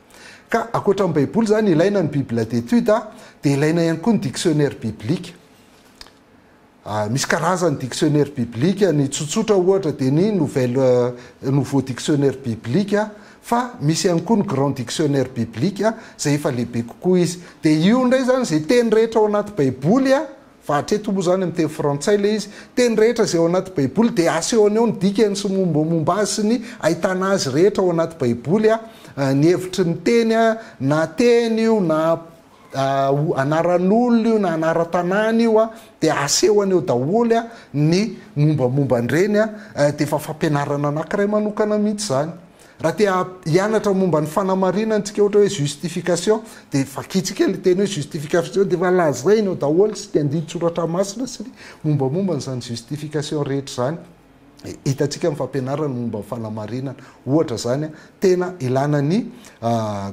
Ka ankoatra ny baiboly izany ilaina ny bible d'étude dia ilaina ihany koa ny dictionnaire biblique. Misy karazany dictionnaire biblique, ny tsotsotra ohatra dia ny nouvelle nouveau dictionnaire biblique fa misy ihany koa ny grand dictionnaire biblique izay efa lehibe kokoa izy. Dia io indray izany izay teny rehetra ao anaty baiboly fa hatreto moa izany amin'ny teny frantsay ilay izy, teny rehetra izay ao anaty baiboly dia asehony ao ny dikany sy mombamomba azy sy ny ahitana azy rehetra ao anaty baiboly, ny hevitry ny teny na teny io na anaran'olona io na anaran-tanàna io dia asehony eo daholo ny mombamomba an'ireny dia efa fampianarana anankiray manokana mihitsy izany. Raha te hianatra momba ny fanamarinana isika ohatra hoe justification dia vakintsika ilay teny hoe justification dia efa lazainy eo daholo sy ny andinin-tsoratra masina sy ny mombamomba an'izany justification rehetra izany. Hitantsika amin'ny fampianarana momba ny fanamarinana ohatra izany tena ilana ny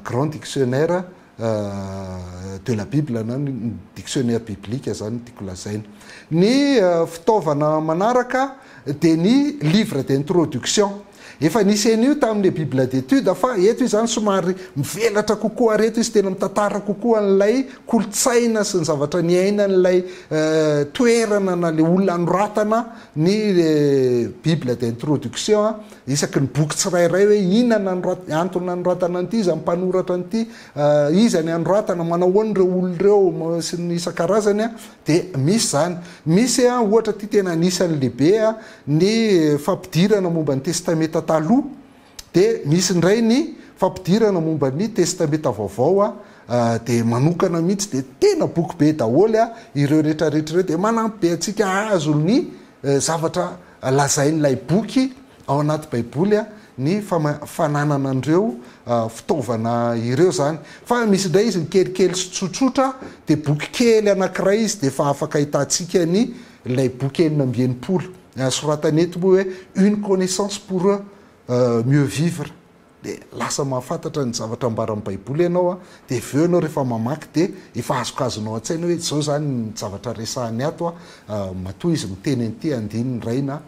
grand dictionnaire de la bible na ny dictionnaire biblique izany no tiako lazaina. Ny fitaovana manaraka dia ny livre d'introduction. Efa nisy an'io tamin'ilay bible d'étude fa eto izy izany somary mivelatra kokoa ary eto izy tena mitantara kokoa an'ilay kolontsaina sy ny zavatra niainan'ilay toerana na ilay olona anoratana ny bible d'introduction isaky ny boky tsirairay hoe inona nanorat- antony nanoratana an'ity, iza ny mpanoratra an'ity, iza ny anoratana, manao ahoana ireo olona ireo sy ny isan-karazany dia misy izany. Misy ohatra ity tena anisan'ny lehibe ny fampidirana momba ny Testamenta Taloha dia misy indray ny fampidirana momba ny Testamenta Vaovao dia manokana mihitsy dia tena boky be daholo ireo rehetrarehetra ireo dia manampy be antsika hahazo ny zavatra lazain'ilay boky ao anaty Baiboly ny fananana an'ireo fitaovana ireo izany. Fa misy indray izy ny kelikely sy tsotsotra dia boky kely anankiray izy dia efa afaka ahitantsika ny ilay boky 66. Soratany eto moa hoe une connaissance pour mieux vivre. Dia lasa mahafantatra ny zavatra ambaran'ny Baiboly ianao an, dia avy eo ianao rehefa mamaky dia efa azokazonao an-tsaina hoe izao izany ny zavatra resahiny ato an, matoa izy miteny an'ity andininy iray na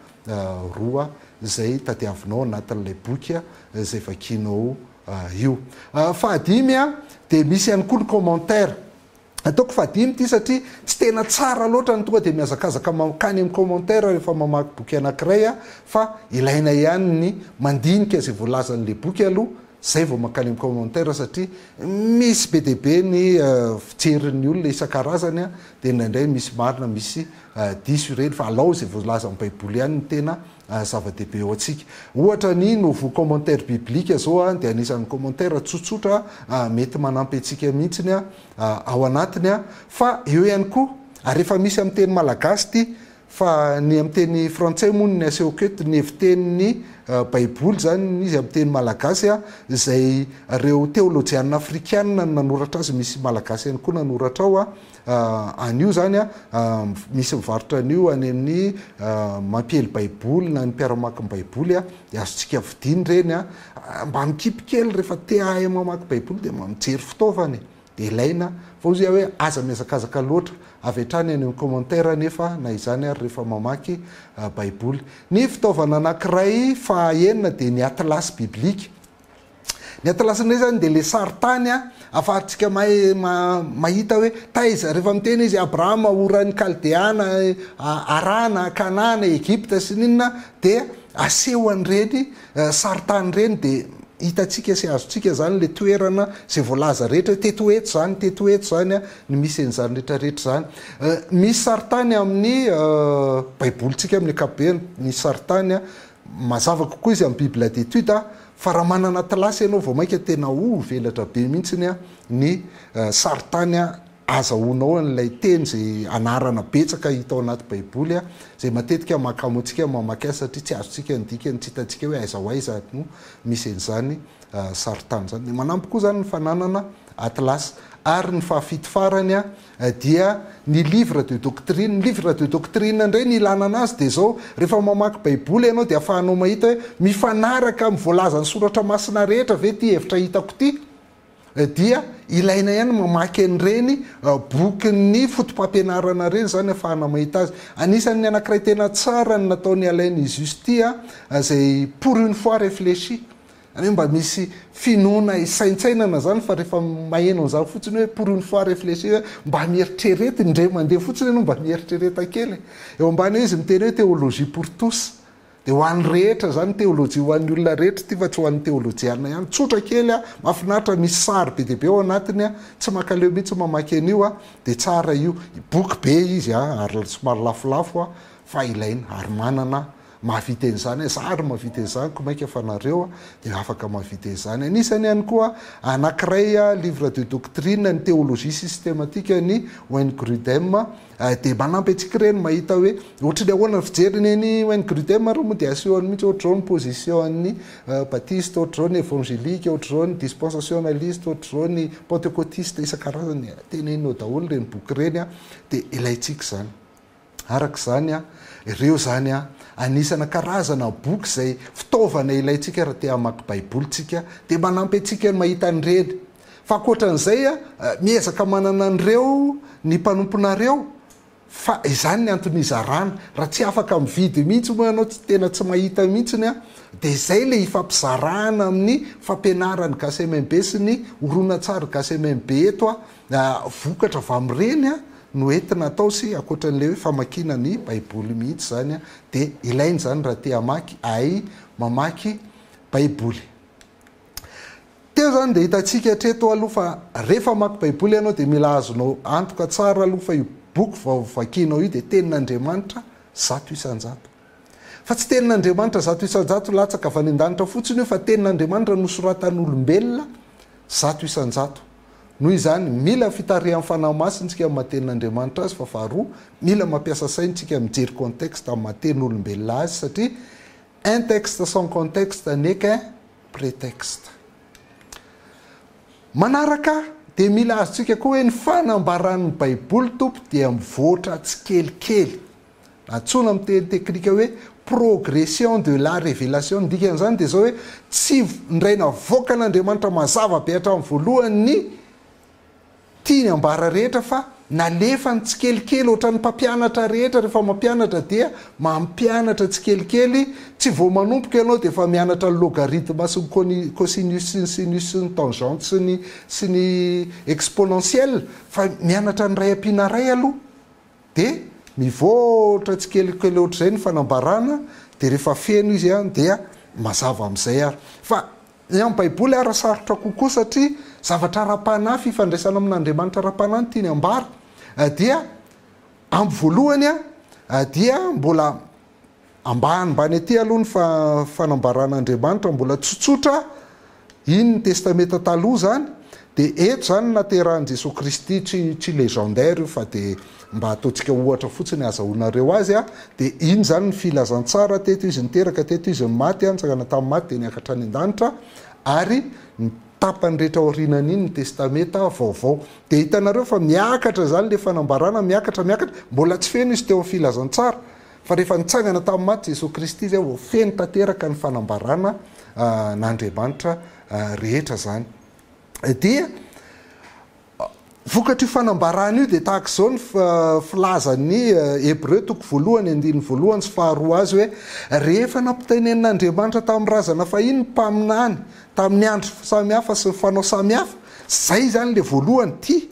roa izay tadiavinao anatin'ilay boky izay vakianao io. Fahadimy dia misy ihany koa ny commentaire. Ataoko fahadimy ity satria tsy tena tsara loatra ny tonga dia mihazakazaka mankany amin'ny commentaire rehefa mamaky boky anankiray fa ilaina ihany ny mandinika izay voalazan'ilay boky aloha izay vao mankany amin'ny commentaire satria misy be dia be ny fijerin'ny olona isan-karazany dia indraindray misy marina misy diso ireny fa alao izay voalazan'ny baiboly ihany no tena zava-dehibe ho antsika. Ohatra ny Nouveau Commentaire Biblique zao dia anisan'ny commentaire tsotsotra mety manampy antsika mihitsiny ao anatiny fa eo ihany koa ary efa misy amin'ny teny malagasy ity fa ny amin'ny teny frantsay moa no asehoko eto ny hevitenin'ny baiboly izany izy amin'ny teny malagasy izay ireo teolojianina afrikanina no nanoratra azy misy malagasy ihany koa nanoratra ao Anio izany misy mivarotra an'io any amin'ny mampiely baiboly na ny mpiara-mamaky ny baiboly dia azontsika vidiana ireny. Mba mikipy kely rehefa te hahay mamaky baiboly dia mba mijery fitaovana e. dia ilaina fa hoy aho hoe aza mihazakazaka loatra avy hatrany any amin'ny commentaire nefa na izany ary rehefa mamaky baiboly. Ny fitaovana anankiray faha enina dia ny atlas biblique. Ny atlas indray izany dia ilay sarintany ahafahantsika mahay mahita hoe taiza rehefa miteny izy Abrahama oran'ny Kaldeana, Harana, Kanana, Egypta sy ny inona dia aseho an'ireny sarintany ireny dia hitantsika sy azontsika izany ilay toerana izay voalaza rehetra hoe teto ho eto izany, teto ho eto izany ny misy an'izany rehetra rehetra izany. Misy sarintany amin'ny baibolintsika amin'ny ankapobeny, misy sarintany mazava kokoa izy amin'ny bible d'étude fa raha manana atlas ianao vao mainka tena ho velatra be mihitsiny ny sarintany azahoanao an'ilay teny izay anarana betsaka hita ao anaty baiboly izay matetika mahakamo antsika mamaky azy satria tsy azontsika ny dikany, tsy hitantsika hoe aiza ho aiza no misy an'izany sarintany izany. Dia manampy koa izany ny fananana atlas. Ary ny fahafito farany dia ny livre de doctrine. Ny livre de doctrine indray ny ilana anazy dia izao, rehefa mamaky baiboly ianao dia ahafahanao mahita hoe mifanaraka amin'ny voalazan'ny soratra masina rehetra ve ity hevitra hitako ity? Dia ilaina ihany mamaky an'ireny bokin'ny fotopampianarana ireny izany ahafahana mahita azy. Anisan'ny anankiray tena tsara ny nataon'i Alain Izus ity izay pour une fois réfléchi. Izany hoe mba misy finoana hisaintsainana izany fa rehefa maheno an'izany fotsiny hoe pour une fois réfléchi hoe mba mieritrereta, indray mandeha fotsiny ianao mba mieritrereta kely e. Eo ambany eo izy miteny hoe théologie pour tous. Dia ho an'ny rehetra izany, teolojia ho an'ny olona rehetra ity fa tsy ho an'ny teolojiana ihany. Tsotra kely a, mahafinaritra, misy sary be dia be ao anatiny a, tsy mankaleo mihitsy mamaky an'io a, dia tsara io. Boky be izy a, ary somary lafolafo a, fa ilaina, ary manana mahavita an'izany aho, za ary mahavita an'izany ko mainka fa nareo a, dia afaka mahavita an'izany. Anisany ihany koa anankiray a, livre de doctrine, ny théologie systématique an'i Wayne Grudem, Dia manampy antsika ireny mahita hoe ohatry ny ahoana ny fijeriny an'i Wayne Grudem ary moa dia asehony mihitsy ohatr'izao ny position an'ny batiste, ohatr'izao ny évangélique, ohatr'izao ny dispensationaliste, ohatr'izao ny pentecôtiste isan-karazany, teneniny ao daholo ireny boky ireny dia ilaintsika izany. Araka izany, ireo izany anisana karazana boky izay fitaovana ilaintsika raha te hamaky baiboly tsika dia manampy antsika ny mahita an'ireny. Fa ankoatran'izay, miezaka manana an'ireo ny mpanomponareo, fa izany ny antony izarana. Raha tsy afaka mividy mihitsy moa ianao, tsy tena tsy mahita mihitsiny, dia izay ilay ifampizarana amin'ny fampianaran'ny Gasy MMB sy ny horonantsary Gasy MMB eto, vokatra avy amin'ireny no entina atao sy ankoatran'ilay hoe famakiana ny Baiboly mihitsy izany, dia ilaina izany raha te hamaky, hahay mamaky Baiboly. Teo izany dia hitantsika hatreto aloha fa rehefa mamaky Baiboly ianao dia mila azonao antoka tsara aloha fa io boky vao vakianao io dia Tenin'Andriamanitra 100%. Fa tsy Tenin'Andriamanitra 100% latsaka avy any an-danitra fotsiny io fa Tenin'Andriamanitra nosoratan'olombelona 100%. Noho izany, mila fitarihan'ny Fanahy Masina isika amin'ny maha Tenin'Andriamanitra azy fa faharoa, mila mampiasa saina isika mijery contexte amin'ny maha tenin'olombelona azy satria un texte sans contexte n'est qu'un prétexte. Manaraka dia mila azontsika koa hoe ny fanambaran'ny Baiboly Tompo dia mivoatra tsikelikely. Antsoina amin'ny teny teknika hoe progression de la révélation. Ny dikan'izany dia izao hoe tsy indray navoakan'Andriamanitra mazava be hatramin'ny voalohany ny Tiany ambara rehetra fa nalefany tsikelikely ohatran'ny mpampianatra rehetra rehefa mampianatra dia mampianatra tsikelikely, tsy vao manomboka ianao dia efa mianatra ny logarithme sy ny cosinus sy ny sinus sy ny tangente sy ny sy ny exponentielle fa mianatra ny iray ampiana iray aloha dia mivoatra tsikelikely ohatr'izay ny fanambarana dia rehefa feno izy dia mazava amin'izay ary fa Ny amin'ny Baiboly ara sarotra kokoa satria zavatra ara-panahy, fifandraisana amin'Andriamanitra ara-panahy no tiany ambara. Dia amin'ny voalohany dia mbola ambanimbany aty aloha ny fanambaran'Andriamanitra, mbola tsotsotra, iny ny Testamenta Taloha izany, dia eto izany ny naterahan'i Jesoa Kristy, tsy tsy légendaire io fa dia mba ataontsika ohatra fotsiny ahazahoanareo azy a, dia iny izany ny filazantsara, teto izy niteraka, teto izy maty, nitsangana tamin'ny maty dia niakatra any an-danitra, ary ny tapany rehetra aorianan'iny ny testameta vaovao. Dia hitanareo fa miakatra izany ilay fanambarana, miakatra, miakatra, mbola tsy feno izy teo amin'ny filazantsara, fa rehefa nitsangana tamin'ny maty Jesoa Kristy izay vao feno tanteraka ny fanambarana an'Andriamanitra rehetra izany. Dia. Vokatr'io fanambarana io dia tahaka izao ny filazan'ny Hebreo toko voalohany andininy voalohany sy faharoa azy hoe, Rehefa nampitenenin'Andriamanitra tamin'ny razana fahiny ny mpaminany tamin'ny andro samihafa sy ny fanao samihafa, izay izany ilay voalohany, ity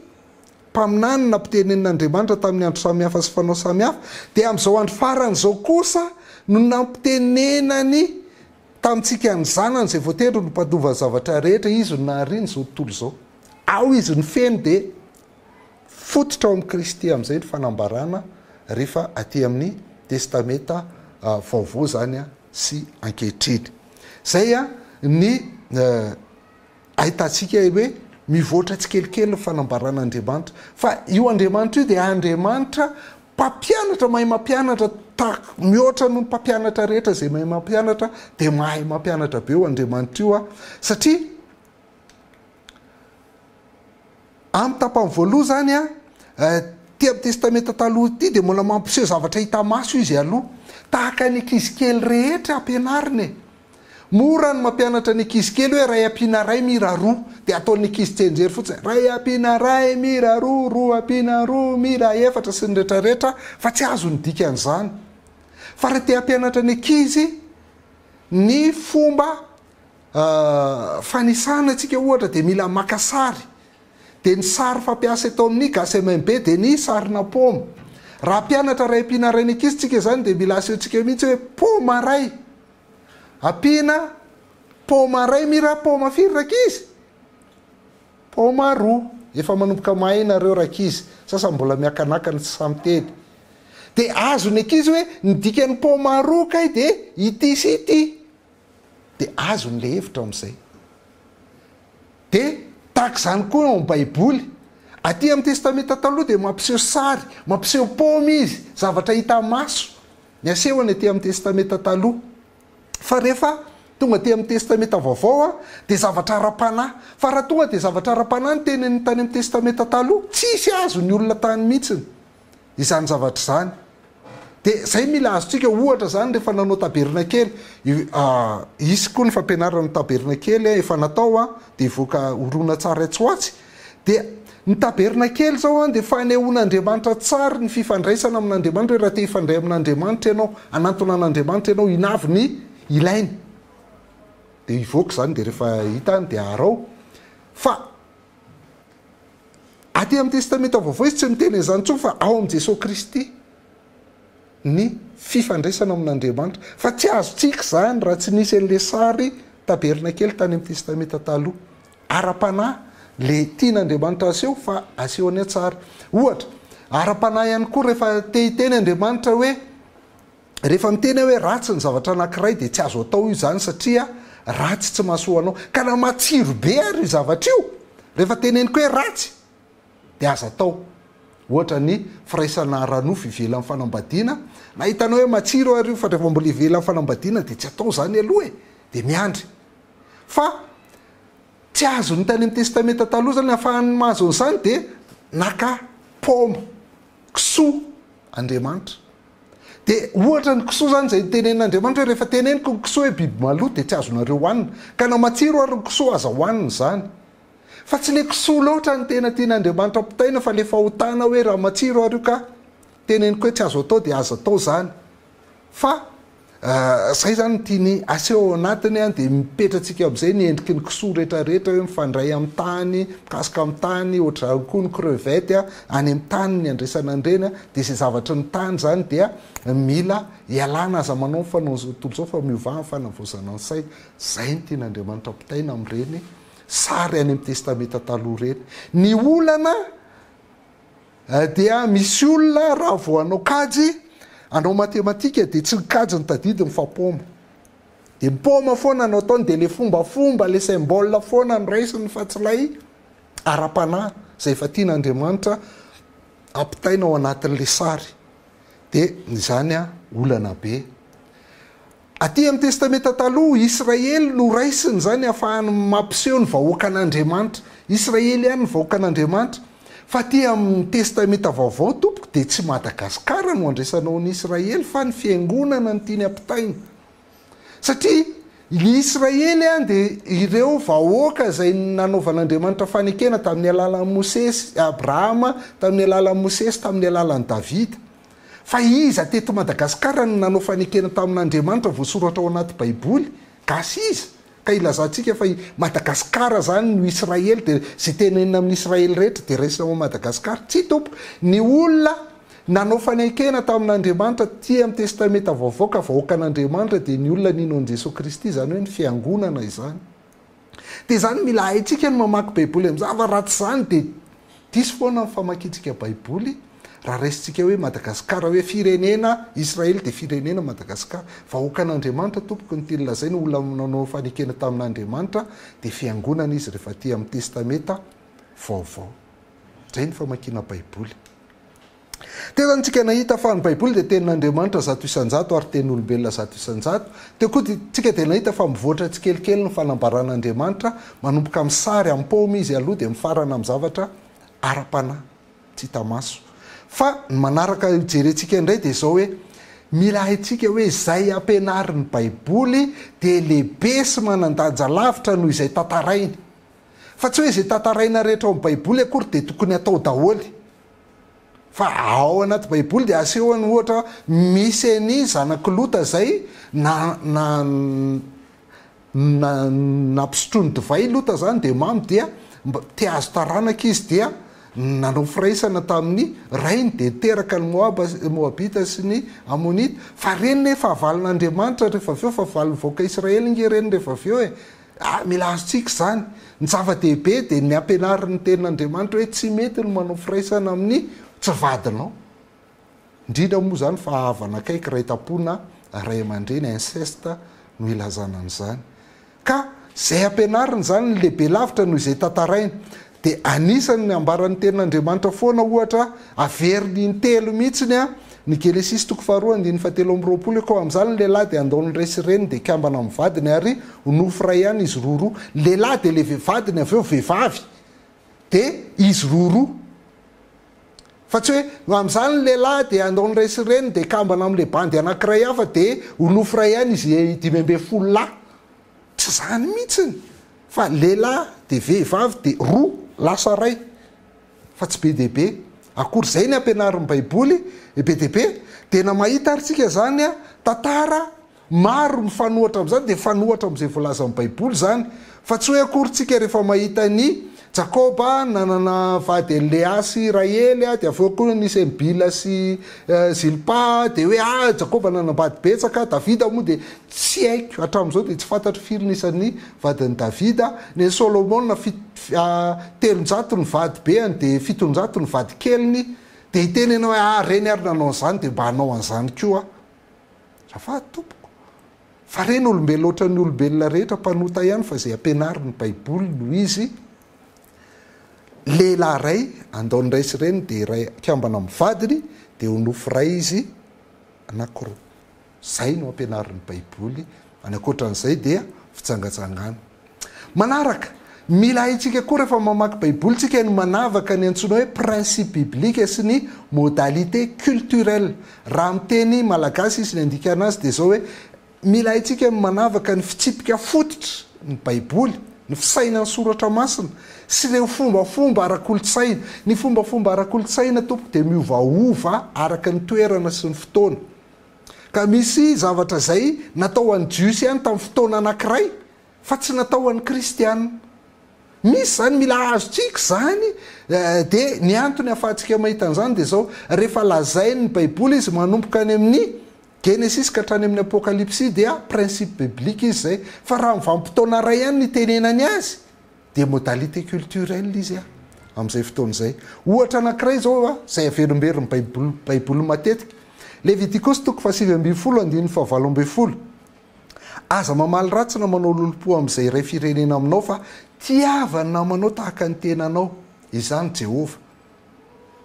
mpaminany nampitenenin'Andriamanitra tamin'ny andro samihafa sy fanao samihafa, dia amin'izao andro farany izao kosa no nampitenenany tamintsika ny Zanany izay voatendry ho mpandova ny zavatra rehetra, Izy no nahariany izao tontolo izao. Ao izy no feno dia fototra ao amin'i Kristy amin'izay ny fanambarana rehefa aty amin'ny Testamenta Vaovao izany sy ankehitriny. Izay ny ahitantsika hoe mivoatra tsikelikely ny fanambaran'Andriamanitra. Fa io Andriamanitra io dia Andriamanitra mpampianatra, mahay mampianatra tahaka mihoatra noho ny mpampianatra rehetra izay mahay mampianatra dia mahay mampianatra be io Andriamanitra io satria Amin'ny tapany voaloha izany, ity amin'ny Testamenta Taloha ity dia mbola mampiseho zavatra hita maso izy aloha. Tahaka ny ankizy kely rehetra ampianarina e. Mora ny mampianatra ny ankizy kely hoe ray ampiana ray mira roa. Dia ataon'ny ankizy tsianjery fotsiny, ray ampiana ray mira roa, roa ampiana roa mira efatra sy ny retraretra fa tsy azo ny dikan'izany. Fa raha te hampianatra ny ankizy ny fomba Fanisana antsika ohatra dia mila maka sary. Dia ny sary fampiasa eto amin'ny Gasy MMB dia ny sarina paoma. Raha mpianatra ray ampiana ray ny ankizy tsika izany dia mila asehontsika mihitsy hoe paoma ray. Ampiana paoma ray mira paoma firy rankizy? Paoma roa. Efa manomboka mahay nareo rankizy. Sasany mbola miakanakana tsy sahy miteny. Dia azon'ny ankizy hoe ny dikan'ny paoma roa kay dia ity sy ity. Dia azony ilay hevitra amin'izay. Dia tahaka izany koa ao amin'ny Baiboly. Aty amin'ny Testamenta Taloha dia mampiseho sary, mampiseho paoma izy, zavatra hita maso ny asehony aty amin'ny Testamenta Taloha. Fa rehefa tonga aty amin'ny Testamenta Vaovao dia zavatra ara-panahy. Fa raha tonga dia zavatra ara-panahy ny teniny tany amin'ny Testamenta Taloha, tsisy azon'ny olona tany mihitsiny. Izany zavatra izany. Dia izay mila azontsika, ohatra izany rehefa nanao tabernakely, hisy koa ny fampianarana ny tabernakely efa natao dia hivoaka horonantsary atsy ho atsy, dia ny tabernakely izao dia fanehoan'Andriamanitra tsara ny fifandraisana amin'Andriamanitra hoe raha te hifandray amin'Andriamanitra ianao, hanantona an'Andriamanitra ianao, inona avy ny ilaina. Dia hivoaka izany dia rehefa hita any dia arao. Fa Aty amin'ny Testamenta Vaovao izy tsy miteny an'izany intsony fa ao amin'i Jesoa Kristy ny fifandraisana amin'Andriamanitra. Fa tsy azontsika izany raha tsy nisy an'ilay sary tabernakely tany amin'ny Testamenta Taloha. Ara-panahy ilay tian'Andriamanitra aseho fa asehony tsara. Ohatra, ara-panahy ihany koa rehefa te hiteny Andriamanitra hoe Rehefa miteny aho hoe ratsy ny zavatra anankiray dia tsy azo atao io izany satria ratsy tsy mahasoa anao. Ka na matsiro be ary io zavatra io, rehefa teneniko hoe ratsy dia aza atao. Ohatra ny firaisana ara-nofo ivelan'ny fanambadiana, na hitanao hoe matsiro ary io fa rehefa mbola ivelan'ny fanambadiana dia tsy atao izany aloha e! Dia miandry. Fa tsy azon'ny tany amin'ny testamenta taloha izany, ahafahany mahazo an'izany dia naka paoma, kisoa Andriamanitra. Dia ohatra ny kisoa izany izay nitenenin'Andriamanitra hoe rehefa teneniko ny kisoa hoe biby maloto dia tsy azonareo hohanina. Ka na matsiro ary ny kisoa aza hohanina izany. Fa tsy ilay kisoa loatra no tena tian'Andriamanitra ampitaina fa ilay fahotana hoe raha matsiro ary io ka teneniko hoe tsy azo atao dia aza atao izany. Fa Zay zany no tiany aseho ao anatiny an, dia mipetratsika amizay ny endriky ny kisoa rehetra rehetra hoe mifandray amin'ny tany, mikasoka amin'ny tany, ohatr'izany koa ny crevette an, any amin'ny tany ny andraisana an'ireny an, dia izay zavatry ny tany zany dia mila ialana, aza manao ny fanaon'izao tontolo izao fa miovà amin'ny fanavaozana ny saina, zay no tian'Andriamanitra ampitaina amin'ireny sary any amin'ny testamenta taloha ireny. Ny olana Dia misy olona raha vao hanao kajy, hanao matematika dia tsy ny kajy no tadidiny fa paoma. Dia ny paoma foana no ataony dia ilay fombafomba, ilay symbole foana no raisiny fa tsy ilay ara-panahy izay efa tian'Andriamanitra ampitaina ao anatin'ilay sary. Dia izany olana be. Aty amin'ny Testamenta Taloha, Israely no raisiny izany ahafahany mampiseho ny vahoakan'Andriamanitra. Israely ihany ny vahoakan'Andriamanitra. Fa aty amin'ny Testamenta Vaovao tompoko dia tsy Madagasikara no andraisanao ny Israely fa ny Fiangonana no tiany ampitaina. Satria. Ny Israely dia ireo vahoaka izay nanaovan'Andriamanitra fanekena tamin'ny alalan'i Mosesy, Abrahama tamin'ny alalan'i Mosesy, tamin'ny alalan'i Davida. Fa iza teto Madagasikara no nanao fanekena tamin'Andriamanitra voasoratra ao anaty Baiboly? Gasy iza? Ka ilazantsika fa i Madagasikara izany no Israely dia izay tenenina amin'ny Israely rehetra dia raisina ao Madagasikara. Tsia tompoko. Ny olona nanao fanekena tamin'Andriamanitra taty amin'ny Testamenta Vaovao ka vahoakan'Andriamanitra dia ny olona nino an'i Jesoa Kristy, izany hoe ny Fiangonana izany. Dia izany mila haintsika ny mamaky Baiboly amin'izany fa raha tsy izany dia diso foana ny famakiantsika Baiboly raha raisintsika hoe Madagasikara hoe firenena Israely dia firenena Madagasikara. Vahoakan'Andriamanitra tompoko ny tiany lazaina, olona nanao fanekena tamin'Andriamanitra dia Fiangonana izy rehefa aty amin'ny Testamenta Vaovao. Izay ny famakiana Baiboly. Teo izany tsika nahita fa ny Baiboly dia tenin'Andriamanitra 100% ary tenin'olombelona 100%. Teo koa tsika dia nahita fa mivoatra tsikelikely ny fanambaran'Andriamanitra, manomboka amin'ny sary, amin'ny paoma izy aloha dia mifarana amin'ny zavatra ara-panahy tsy hita maso. Fa ny manaraka hojerentsika indray dia izao hoe, mila haintsika hoe izay ampianarin'ny Baiboly dia lehibe sy manan-danja lavitra noho izay tantarainy. Fa tsy hoe izay tantaraina rehetra ao amin'ny Baiboly akory dia tokony hatao daholo. Fa ao anaty Baiboly dia asehony ohatra misy an'i zanak'i Lota izay na na na nampisotroiny divay Lota izany dia mamo dia mba te hahazo taranaka izy dia nanao firaisana tamin'ny rainy dia niteraka ny Moaba Moabita sy ny Amonita. Fa ireny nefa fahavalon'Andriamanitra rehefa avy eo, fahavalon'ny vahoaka Israely nge ireny rehefa avy eo e. Ah, mila azontsika izany. Ny zava-dehibe dia ny ampianarin'ny Tenin'Andriamanitra hoe tsy mety ny manao firaisana amin'ny tsy vadinao. Indrindra moa izany fa havana akaiky, iray tam-po na ray aman-dreny, inceste no ilazana an'izany. Ka izay ampianarina izany no lehibe lavitra noho izay tantaraina. Dia anisan'ny ambaran'ny tenin'Andriamanitra foana ohatra, averiny intelo mihitsiny ny Genesisy toko faharoa andininy fahatelo amby 20 hoe koa amin'izany ny lehilahy dia handao ny ray sy reniny dia hikambana amin'ny vadiny ary ho nofo iray ihany izy roroa. Ny lehilahy dia ilay vadiny avy eo vehivavy dia izy roroa. Fa tsy hoe amin'izany ny lehilahy dia handao ny ray sy reniny dia hikambana amin'ilay bandy anankiray hafa dia ho nofo iray ihany izy 15 lahy. Tsy izany mihitsiny fa lehilahy dia vehivavy dia roa lasa ray fa tsy be dia be akory. Izay ny ampianarin'ny baiboly be dia be. Dia na mahita ary tsika izany tantara maro mifanohatra amin'izany dia mifanohatra amin'izay voalazan'ny baiboly izany fa tsy hoe akory tsika rehefa mahita an'i Jakoba nanana vady an'i Lea sy Rahely dia avy eo koa nisy an'i Bila sy Zilpa dia hoe ah Jakoba nanambady betsaka, Davida moa dia tsy haiko hatramin'izao dia tsy fantatro firy ny isan'ny vadin'i Davida, ny an'i Solomona 300 ny vady beany dia 700 ny vady keliny, dia hiteny ianao hoe ah reny ary nanao an'izany dia mba hanao an'izany koa aho. Azafady tompoko. Fa reny olombelona ohatran'ny olombelona rehetra mpanota ihany fa izay ampianarin'ny baiboly no izy, lehilahy iray andao ny ray sy reny dia iray kambana amin'ny vadiny dia ho nofo iray izy anakiroa. Izay no ampianarin'ny baiboly, any ankoatran'izay dia fijangajangana. Manaraka, mila haintsika koa rehefa mamaky Baiboly tsika ny manavaka ny antsoina hoe principe biblique sy ny modalité culturelle. Raha amin'ny teny malagasy izy ny andikana azy dia izao hoe, mila haintsika ny manavaka ny fitsipika fototry ny Baiboly, ny fisainan'ny Soratra Masina, sy ireo fombafomba ara-kolontsaina. Ny fombafomba ara-kolontsaina tompoko dia miovaova araka ny toerana sy ny fotoana. Ka misy zavatra izay natao ho an'ny Jiosy ihany tamin'ny fotoana anankiray fa tsy natao ho an'ny Kristiana. Misy izany mila azontsika izany dia ny antony ahafahantsika mahita an'izany dia izao, rehefa lazain'ny Baiboly izy manomboka any amin'ny Genesisy ka hatrany amin'ny Apokalypsy dia principe biblique izy izay, fa raha amin'ny vanim-potoana iray ihany no itenenany azy dia modalité culturelle izy amin'izay fotoana izay. Ohatra anankiray izao izay averimberin'ny Baiboly Baiboly matetika. Levitikosy toko faha-19 andininy faha-18. Aza mamaly ratsy na manao lolompo amin'izay iray firenena aminao fa tiava ny namanao tahaka ny tenanao. Izany Jehovah.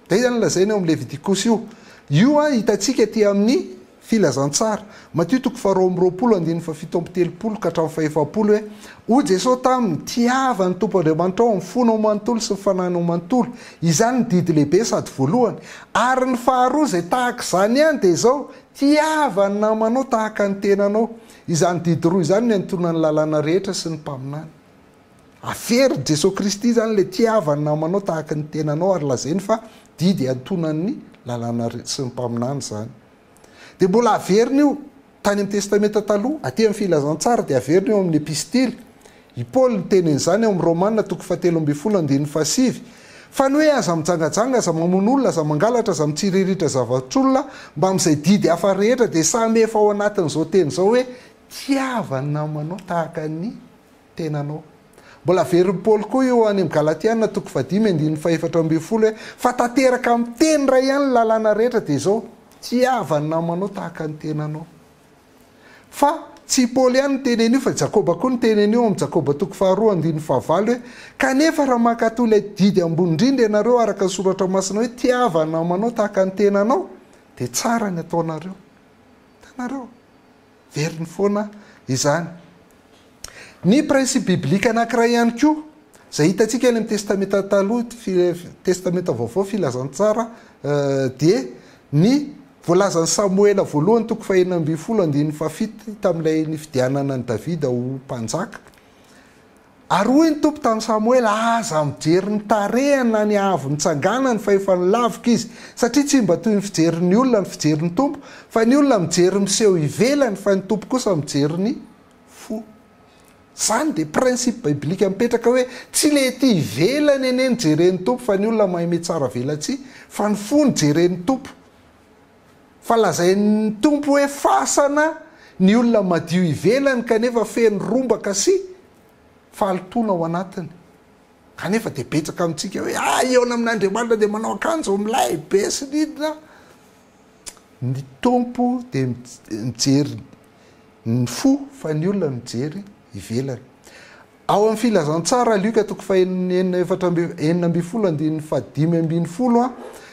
Izay izany lazaina eo amin'ny Levitikosy io. Io an, hitantsika aty amin'ny Filazantsara. Matio toko faha-22 andininy faha-37 ka hatramin'ny faha-40 hoe, Hoy Jesosy taminy, Tiava ny Tompo Andriamanitrao amin'ny fonao manontolo sy ny fanahinao manontolo. Izany ny didy lehibe sady voalohany. Ary ny faharoa izay tahaka izany ihany dia izao, Tiava ny namanao tahaka ny tenanao. Izany didy roa izany no iantonan'ny lalàna rehetra sy ny mpaminany. Averin'i Jesoa Kristy izany ilay tiava ny namanao tahaka ny tenanao ary lazainy fa didy iantonan'ny lalàna sy ny mpaminany izany. Dia mbola averiny io tany amin'ny Testamenta Taloha, aty amin'ny Filazantsara dia averiny eo amin'ny Epistily. I Paoly niteny an'izany ao amin'ny Romana toko fahatelo ambin'ny folo andininy fahasivy, Fa ny hoe aza mijangajanga, aza mamono olona, aza mangalatra, aza mitsiriritra zavatr'olona, mbamin'izay didy hafa rehetra dia samy efa ao anatin'izao teny izao hoe tiava ny namanao tahaka ny tenanao. Mbola averin'i Paoly koa io any amin'ny Galatiana toko fahadimy andininy fahefatra ambin'ny folo hoe, Fa tanteraka amin'ny teny iray ihany ny lalàna rehetra dia izao, Tiava ny namanao tahaka ny tenanao. Fa tsy i Paoly ihany niteny an'io fa i Jakoba koa niteny an'io ao amin'ny Jakoba toko faharoa andininy fahavalo hoe, Kanefa raha mankatò ilay didy ambony indrindra ianareo araka ny Soratra Masina hoe, Tiava ny namanao tahaka ny tenanao, dia tsara ny ataonareo. Hitanareo? Veriny foana izany. Ny principe biblique anankiray ihany koa, izay hitantsika any amin'ny Testamenta Taloha, Testamenta Vaovao, Filazantsara, dia ny voalazan'i Samoela voalohany toko fahenina ambin'ny folo andininy fahafito tamin'ilay nifidianana an'i Davida ho mpanjaka. Ary hoy ny Tompo tamin'i Samoela, Aza mijery ny tarehiny na ny haavon'ny tsanganany, fa efa nolaviko izy. Satria tsy mba toy ny fijerin'ny olona ny fijerin'ny Tompo, fa ny olona mijery miseho ivelany, fa ny Tompo kosa mijery ny fo. Izany dia principe biblique mipetraka hoe, tsy ilay ety ivelany anie no jeren'ny Tompo, fa ny olona mahay mitsara velatsihy, fa ny fo no jeren'ny Tompo. Fa lazain'ny Tompo hoe fasana ny olona madio ivelany kanefa feno rombaka sy fahalotoana ao anatiny. Kanefa dia betsaka amintsika hoe ah hihaona amin'Andriamanitra dia manao akanjo milay be sy ny inona. Ny Tompo dia mijery ny fo fa ny olona mijery ivelany. Ao amin'ny Filazantsara Lioka toko fahenina efatra amby 16 andininy fahadimy ambin'ny folo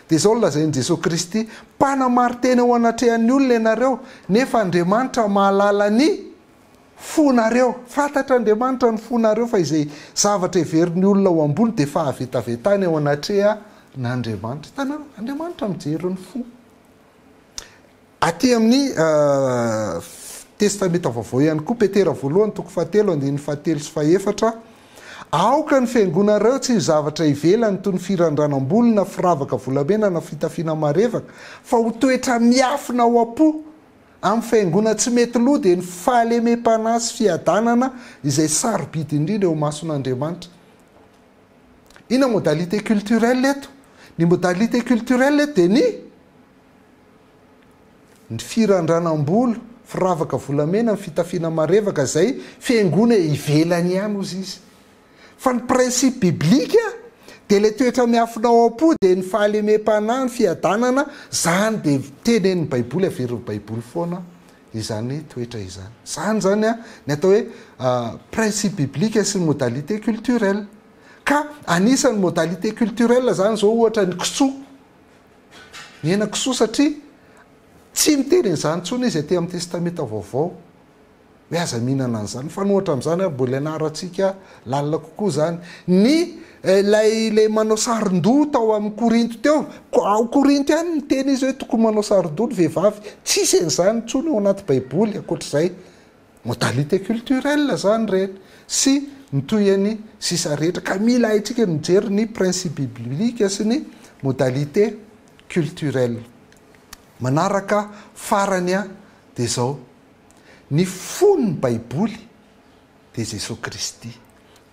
dia izao no lazain'i Jesoa Kristy, Mpanamarin-tena eo anatrehan'ny olona ianareo, nefa Andriamanitra mahalala ny fonareo. Fantatr'Andriamanitra ny fonareo fa izay zavatra heverin'ny olona ho ambony dia fahavetavetana eo anatrehan'Andriamanitra. Hitanareo? Andriamanitra mijery ny fo. Aty amin'ny Testamenta Vaovao ihany koa, Petera voalohany toko fahatelo andininy fahatelo sy fahefatra, Aoka ny fiangonareo tsy ho zavatra ivelany toy ny firandranam-bolo na firavaka volamena na fitafiana marevaka, fa ho toetra miafina ao am-po, amin'ny fihaingoana tsy mety lo dia ny fahalemem-panahy sy fiadanana izay sarobidy indrindra eo imason'Andriamanitra. Inona modalité culturelle eto? Ny modalité culturelle eto dia ny. Ny firandranam-bolo, firavaka volamena, ny fitafiana marevaka, izay fihaingoana ivelany ihany hozy izy. Fa ny principe biblique dia ilay toetra miafina ao am-po dia ny fahalemem-panahy, ny fiadanana, izany dia tenenin'ny baiboly, averin'ny baiboly foana izany toetra izany. Izany izany ny atao hoe principe biblique sy ny modalité culturelle. Ka anisan'ny modalité culturelle izany izao ohatra ny kisoa. Ny hena kisoa satria tsy miteny an'izany intsony izy aty amin'ny testamenta vaovao hoe aza mihinana an'izany. Mifanohitra amin'izany ary mbola ianarantsika lalina kokoa izany. Ny ilay ilay manao saron-doha tao amin'ny Korinto teo, ao Korinto ihany niteny izy hoe tokony manao saron-doha ny vehivavy. Tsisy an'izany intsony ao anaty baiboly ankoatr'izay. Modalité culturelle izany ireny sy ny tohiny sisa rehetra ka mila haintsika ny mijery ny principe biblique sy ny modalité culturelle. Manaraka farany dia izao, ny fon'ny baiboly dia Jesoa Kristy.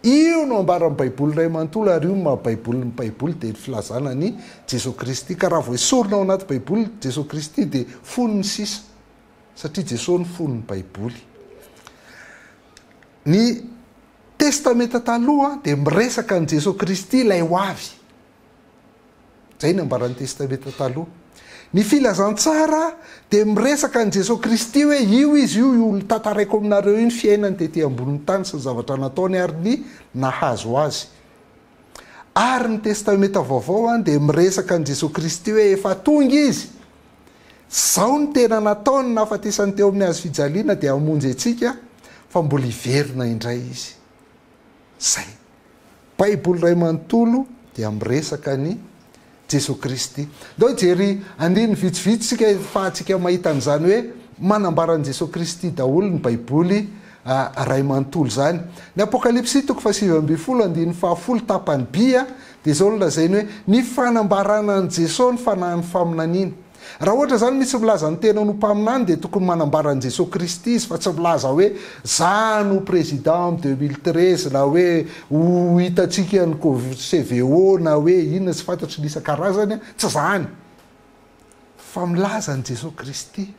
Io no ambaran'ny baiboly iray manontolo ary io no maha baiboly ny baiboly dia ny filazana an'i Jesoa Kristy. Ka raha vao esorina ao anaty baiboly Jesoa Kristy dia fonony sisa. Satria Jesoa no fon'ny Baiboly. Ny Testamenta Taloha dia miresaka an'i Jesoa Kristy ilay ho avy. Izay no ambaran'ny Testamenta Taloha. Ny Filazantsara dia miresaka an'i Jesoa Kristy hoe io izy io, io tantaraiko aminareo io ny fiainany tety ambonin'ny tany sy ny zavatra nataony ary ny nahazo azy. Ary ny Testamenta Vaovao dia miresaka an'i Jesoa Kristy hoe efa tonga izy. Zao ny tena nataony nahafatesany teo amin'ny hazo fijaliana dia hamonjy antsika fa mbola hiverina indray izy. Zay. Baiboly iray manontolo dia miresaka an'i Jesoa Kristy. Ndao hijery andininy vitsivitsy isika ahafahantsika mahita an'izany hoe Manambara an'i Jesoa Kristy daholo ny Baiboly iray manontolo izany. Ny Apokalypsy toko faha-19 andininy fahafolo tapany by dia izao no lazainy hoe, Ny fanambarana an'i Jesoa ny fanahin'ny faminaniana. Raha ohatra izany misy milaza ny tenany ho mpaminany dia tokony manambara an'i Jesoa Kristy izy fa tsy milaza hoe za no président am 2013 na hoe ho hitantsika ny CVO na hoe inona tsy fantatro ny isan-karazany, tsy izany. Fa milaza an'i Jesoa Kristy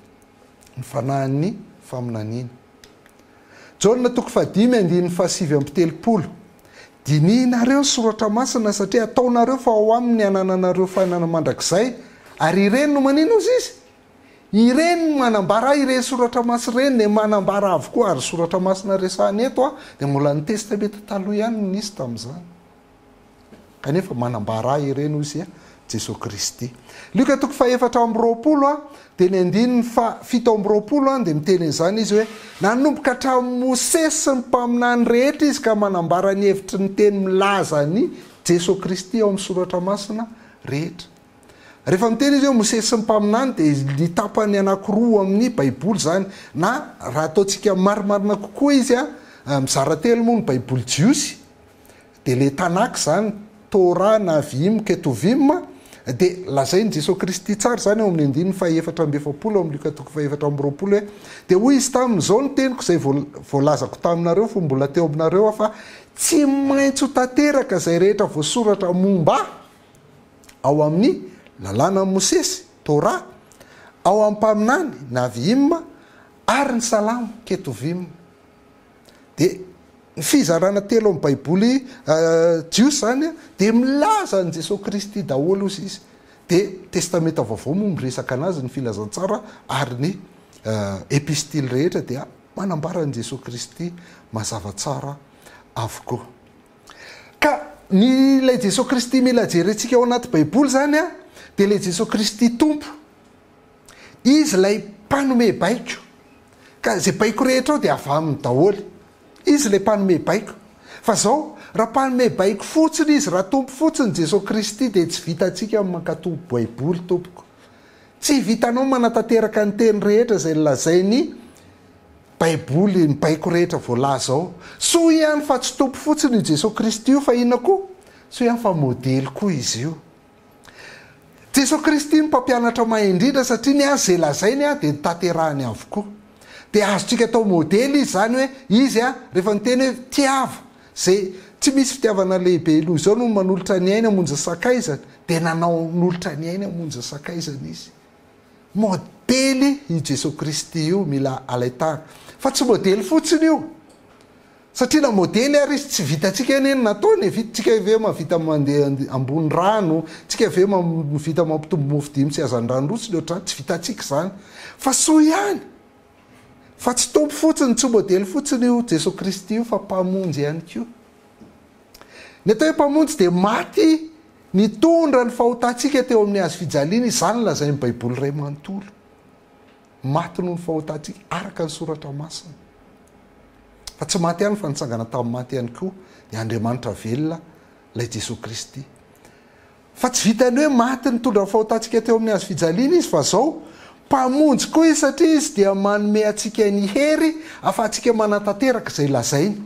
ny fanahin'ny faminaniana. Jaona toko fahadimy andininy faha-39, Dinihinareo ny Soratra Masina satria ataonareo fa ao aminy ny anananareo fainana mandrakizay, ary ireny no manina hozy izy? Ireny no manambara ahy, ireny Soratra Masina ireny dia manambara avokoa, ary ny Soratra Masina resahina eto dia mbola ny Testamenta Taloha ihany no nisy tamin'izany. Kanefa manambara ahy ireny hoy izy Jesoa Kristy. Lioka toko faha-24 dia ny andininy faha-27 dia miteny an'izany izy hoe, Nanomboka hatramin'i Mosesy sy ny mpaminany rehetra izy ka manambara ny hevitry ny teny milaza an'i Jesoa Kristy ao amin'ny Soratra Masina rehetra. Rehefa miteny izy hoe Mosesy sy ny mpaminany dia ny tapany anankiroa amin'ny Baiboly izany na raha ataontsika marimarina kokoa izy, mizara telo moa ny Baiboly jiosy, Dia le Tanakh izany, Torah, Navim, Ketuvim, dia lazain'i Jesoa Kristy tsara izany ao amin'ny andininy faha-44 ao amin'ny Lioka toko faha-24 hoe, Dia hoy Izy taminy, Izao no teniko izay voalazako taminareo fony mbola teo aminareo Aho, fa tsy maintsy ho tanteraka izay rehetra voasoratra momba Ahy ao amin'ny Lalànan'i Mosesy, Torah, ao amin'ny Mpaminany, Navim, ary ny Salamo, Ketuvim. Dia ny fizarana telo amin'ny baiboly jiosy izany dia milaza an'i Jesoa Kristy daholo ozy izy. Dia testamenta vaovao moa miresaka anazy ny filazantsara ary ny epistily rehetra dia manambara an'i Jesoa Kristy mazava tsara avokoa. Ka ny ilay Jesoa Kristy mila jerentsika ao anaty baiboly izany dia ilay Jesoa Kristy Tompo. Izy ilay mpanome baiko. Ka izay baiko rehetra ao dia avy aminy daholo. Izy ilay mpanome baiko. Fa izao, raha mpanome baiko fotsiny Izy, raha Tompo fotsiny Jesoa Kristy dia tsy vitantsika ny mankato Baiboly tompoko. Tsy vitanao ny manatanteraka ny teny rehetra izay nolazain'ny Baiboly, ny baiko rehetra voalaza ao. Soa ihany fa tsy Tompo fotsiny io Jesoa Kristy io fa inona koa? Soa ihany fa modely koa Izy io. Jesoa Kristy no mpampianatra mahay indrindra satria ny azy izay lazainy dia notanterahiny avokoa. Dia azontsika atao modely izy izany hoe izy rehefa niteny hoe tiava izay tsy misy fitiavana lehibe noho izao noho ny manolotra ny ainy hamonjy ny sakaizany dia nanao nolotra ny ainy hamonjy ny sakaizany izy. Modely io Jesoa Kristy io mila alain-tahaka. Fa tsy modely fotsiny io. Satria na modely ary izy tsy vitantsika anie ny nataony e, vita, tsika ve mahavita mandeha ambony rano, tsika ve mahavita mampitombo mofo dimy sy hazandrano roa sy ny ohatr'izany, tsy vitantsika izany. Fa soa ihany fa tsy Tompo fotsiny, tsy modely fotsiny io Jesoa Kristy io fa Mpamonjy ihany koa. Ny atao hoe Mpamonjy dia maty nitondra ny fahotantsika teo amin'ny hazo fijaliana, izany no lazain'ny Baiboly iray manontolo. Maty noho ny fahotantsika, araka ny Soratra Masina. Fa tsy maty ihany fa nitsangana tamin'ny maty ihany koa, dia Andriamanitra velona, ilay Jesoa Kristy. Fa tsy vitan'ny hoe maty nitondra ny fahotantsika teo amin'ny hazo fijaliana Izy, fa izao, Mpamonjy koa Izy satria Izy dia manome antsika ny hery ahafahantsika manatanteraka izay lazainy.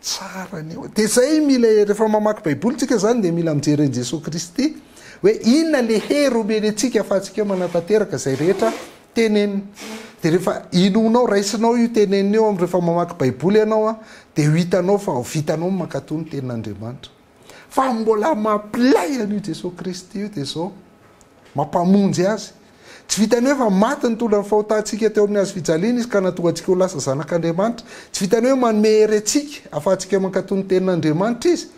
Tsara ny eo. Dia zay mila rehefa mamaky baiboly tsika zany dia mila mijery an'i Jesoa Kristy hoe inona le hery omeny antsika afahantsika manatanteraka izay rehetra teneniny. Dia rehefa inoanao, raisinao io teneniny io rehefa mamaky baiboly ianao an, dia ho hitanao fa ho vitanao ny mankatò ny tenin'Andriamanitra. Fa mbola mampilay an'io Jesoa Kristy io dia zao, mampamonjy azy. Tsy vitan'ny hoe fa maty nitondra ny fahotantsika teo amin'ny hazo fijaliana Izy ka nahatonga antsika ho lasa zanak'Andriamanitra. Tsy vitan'ny hoe manome hery antsika ahafahantsika mankatò ny tenin'Andriamanitra Izy,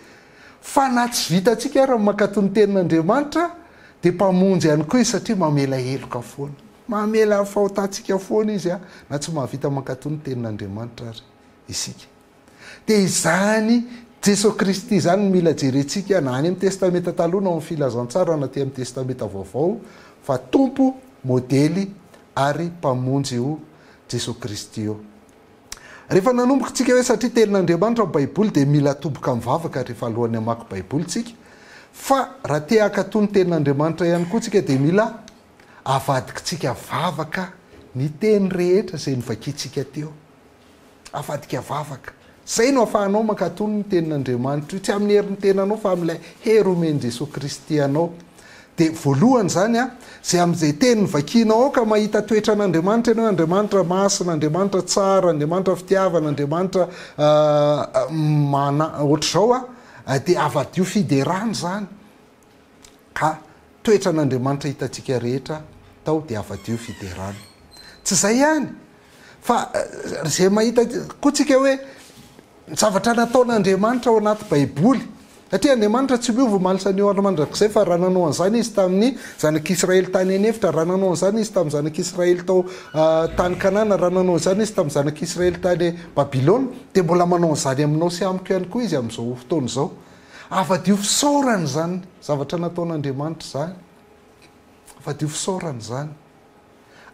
fa na tsy vitantsika ary ny mankatò ny tenin'Andriamanitra, dia Mpamonjy ihany koa Izy satria mamela heloka foana. Mamela ny fahotantsika foana Izy na tsy mahavita mankatò ny tenin'Andriamanitra ary isika. Dia izany Jesoa Kristy izany no mila jerentsika na any amin'ny Testamenta Taloha na ao amin'ny Filazantsara na aty amin'ny Testamenta Vaovao fa Tompo, Modely ary Mpamonjy io Jesoa Kristy io. Rehefa nanomboka tsika hoe satria tenin'Andriamanitra ny Baiboly dia mila atomboka mivavaka rehefa alohan'ny hamaky Baiboly tsika fa raha te hankatò ny tenin'Andriamanitra ihany koa tsika dia mila. Avadikitsika vavaka ny teny rehetra izay novakintsika teo. Avadika vavaka. Izay no ahafahanao mankatò ny tenin'Andriamanitra io, tsy amin'ny herin'ny tenanao fa amin'ilay hery omen'i Jesoa Kristy anao. Dia voalohany izany an, izay amin'izay teny novakianao ao ka mahita toetran'Andriamanitra ianao hoe Andriamanitra masina, Andriamanitra tsara, Andriamanitra fitiavana, Andriamanitra mana, ohatr'izao an, dia avadio fiderana izany. Ka toetran'Andriamanitra hitantsika rehetra tao dia avadio fiderana. Tsy izay ihany fa izay mahita koa tsika hoe ny zavatra nataon'Andriamanitra ao anaty baiboly satria Andriamanitra tsy miova omaly sy anio ary mandrakizay fa raha nanao an'izany izy tamin'ny zanak'Israely tany an'efitra, raha nanao an'izany izy tamin'ny zanak'Israely tao tany Kanana, raha nanao an'izany izy tamin'ny zanak'Israely tany Babylona dia mbola manao an'izany aminao sy amiko ihany koa izy amin'izao fotoana izao. Avadio fisaorana izany zavatra nataon'Andriamanitra izany. Avadio fisaorana izany.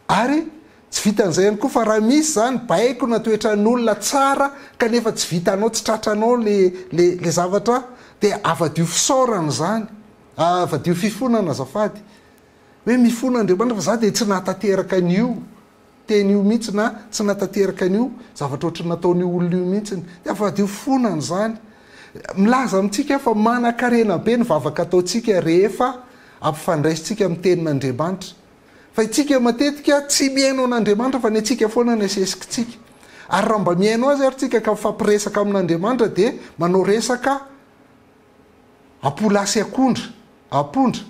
Ary tsy vitan'izay ihany koa fa raha misy izany baiko na toetran'olona tsara kanefa tsy vitanao, tsy tratranao le le le zavatra dia avadio fisaorana izany. Avadio fifonana azafady. Hoe mifona Andriamanitra fa za dia tsy nahatanteraka an'io. teny io mihitsy na tsy natanteraka an'io zavatra ohatry ny nataon'io olona io mihitsy dia avadiho fonany izany. Milaza amintsika aho fa manankarena be ny vavaka ataontsika rehefa ampifandraisintsika amin'ny tenin'Andriamanitra. Fa isika matetika tsy mihaino an'Andriamanitra fa ny antsika foana no asesikitsika. Ary raha mba mihaino azy ary tsika ka mifampiresaka amin'Andriamanitra dia manao resaka ampolahy sy akondra, ampondra.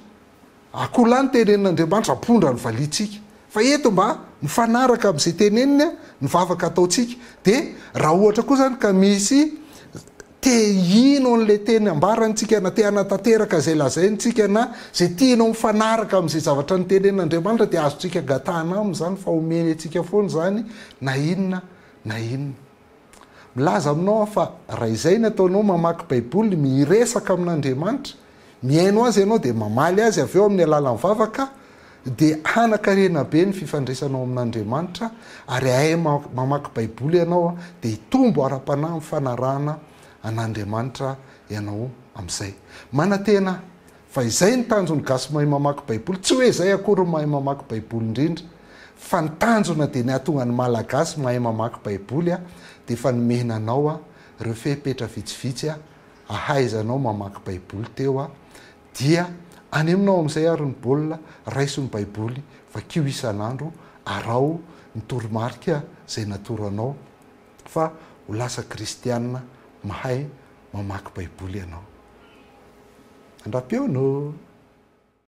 Akoholahy no tenenin'Andriamanitra, ampondra no valiantsika. Fa eto mba mifanaraka amin'izay teneniny ny vavaka ataontsika. Dia raha ohatra koa izany ka misy te hino an'ilay teny ambarany tsika na te hanatanteraka izay lazainy tsika na izay tianao mifanaraka amin'izay zavatra notenenin'Andriamanitra dia azontsika angatahana aminy izany fa omeny antsika foana izany na inona na inona. Milaza aminao aho fa raha izay ny ataonao, mamaky Baiboly, miresaka amin'Andriamanitra, mihaino Azy ianao dia mamaly Azy avy eo amin'ny alalan'ny vavaka, dia hanan-karena be ny fifandraisanao amin'Andriamanitra ary hahay mamaky Baiboly ianao dia hitombo ara-panahy amin'ny fanarahana an'Andriamanitra ianao amin'izay. Manantena aho Fa izay ny tanjon'ny gasy mahay mamaky baiboly, tsy hoe izay akory no mahay mamaky baiboly indrindra, fa ny tanjona dia ny hahatonga ny malagasy mahay mamaky baiboly dia efa nomena anao ireo fepetra vitsivitsy ahaizanao mamaky baiboly teo dia any aminao amin'izay ary ny baolina, raiso ny baiboly, vakio isan'andro, araho ny toromarika izay natoro anao fa ho lasa kristiana mahay mamaky baiboly ianao. Andra-pihaona ô!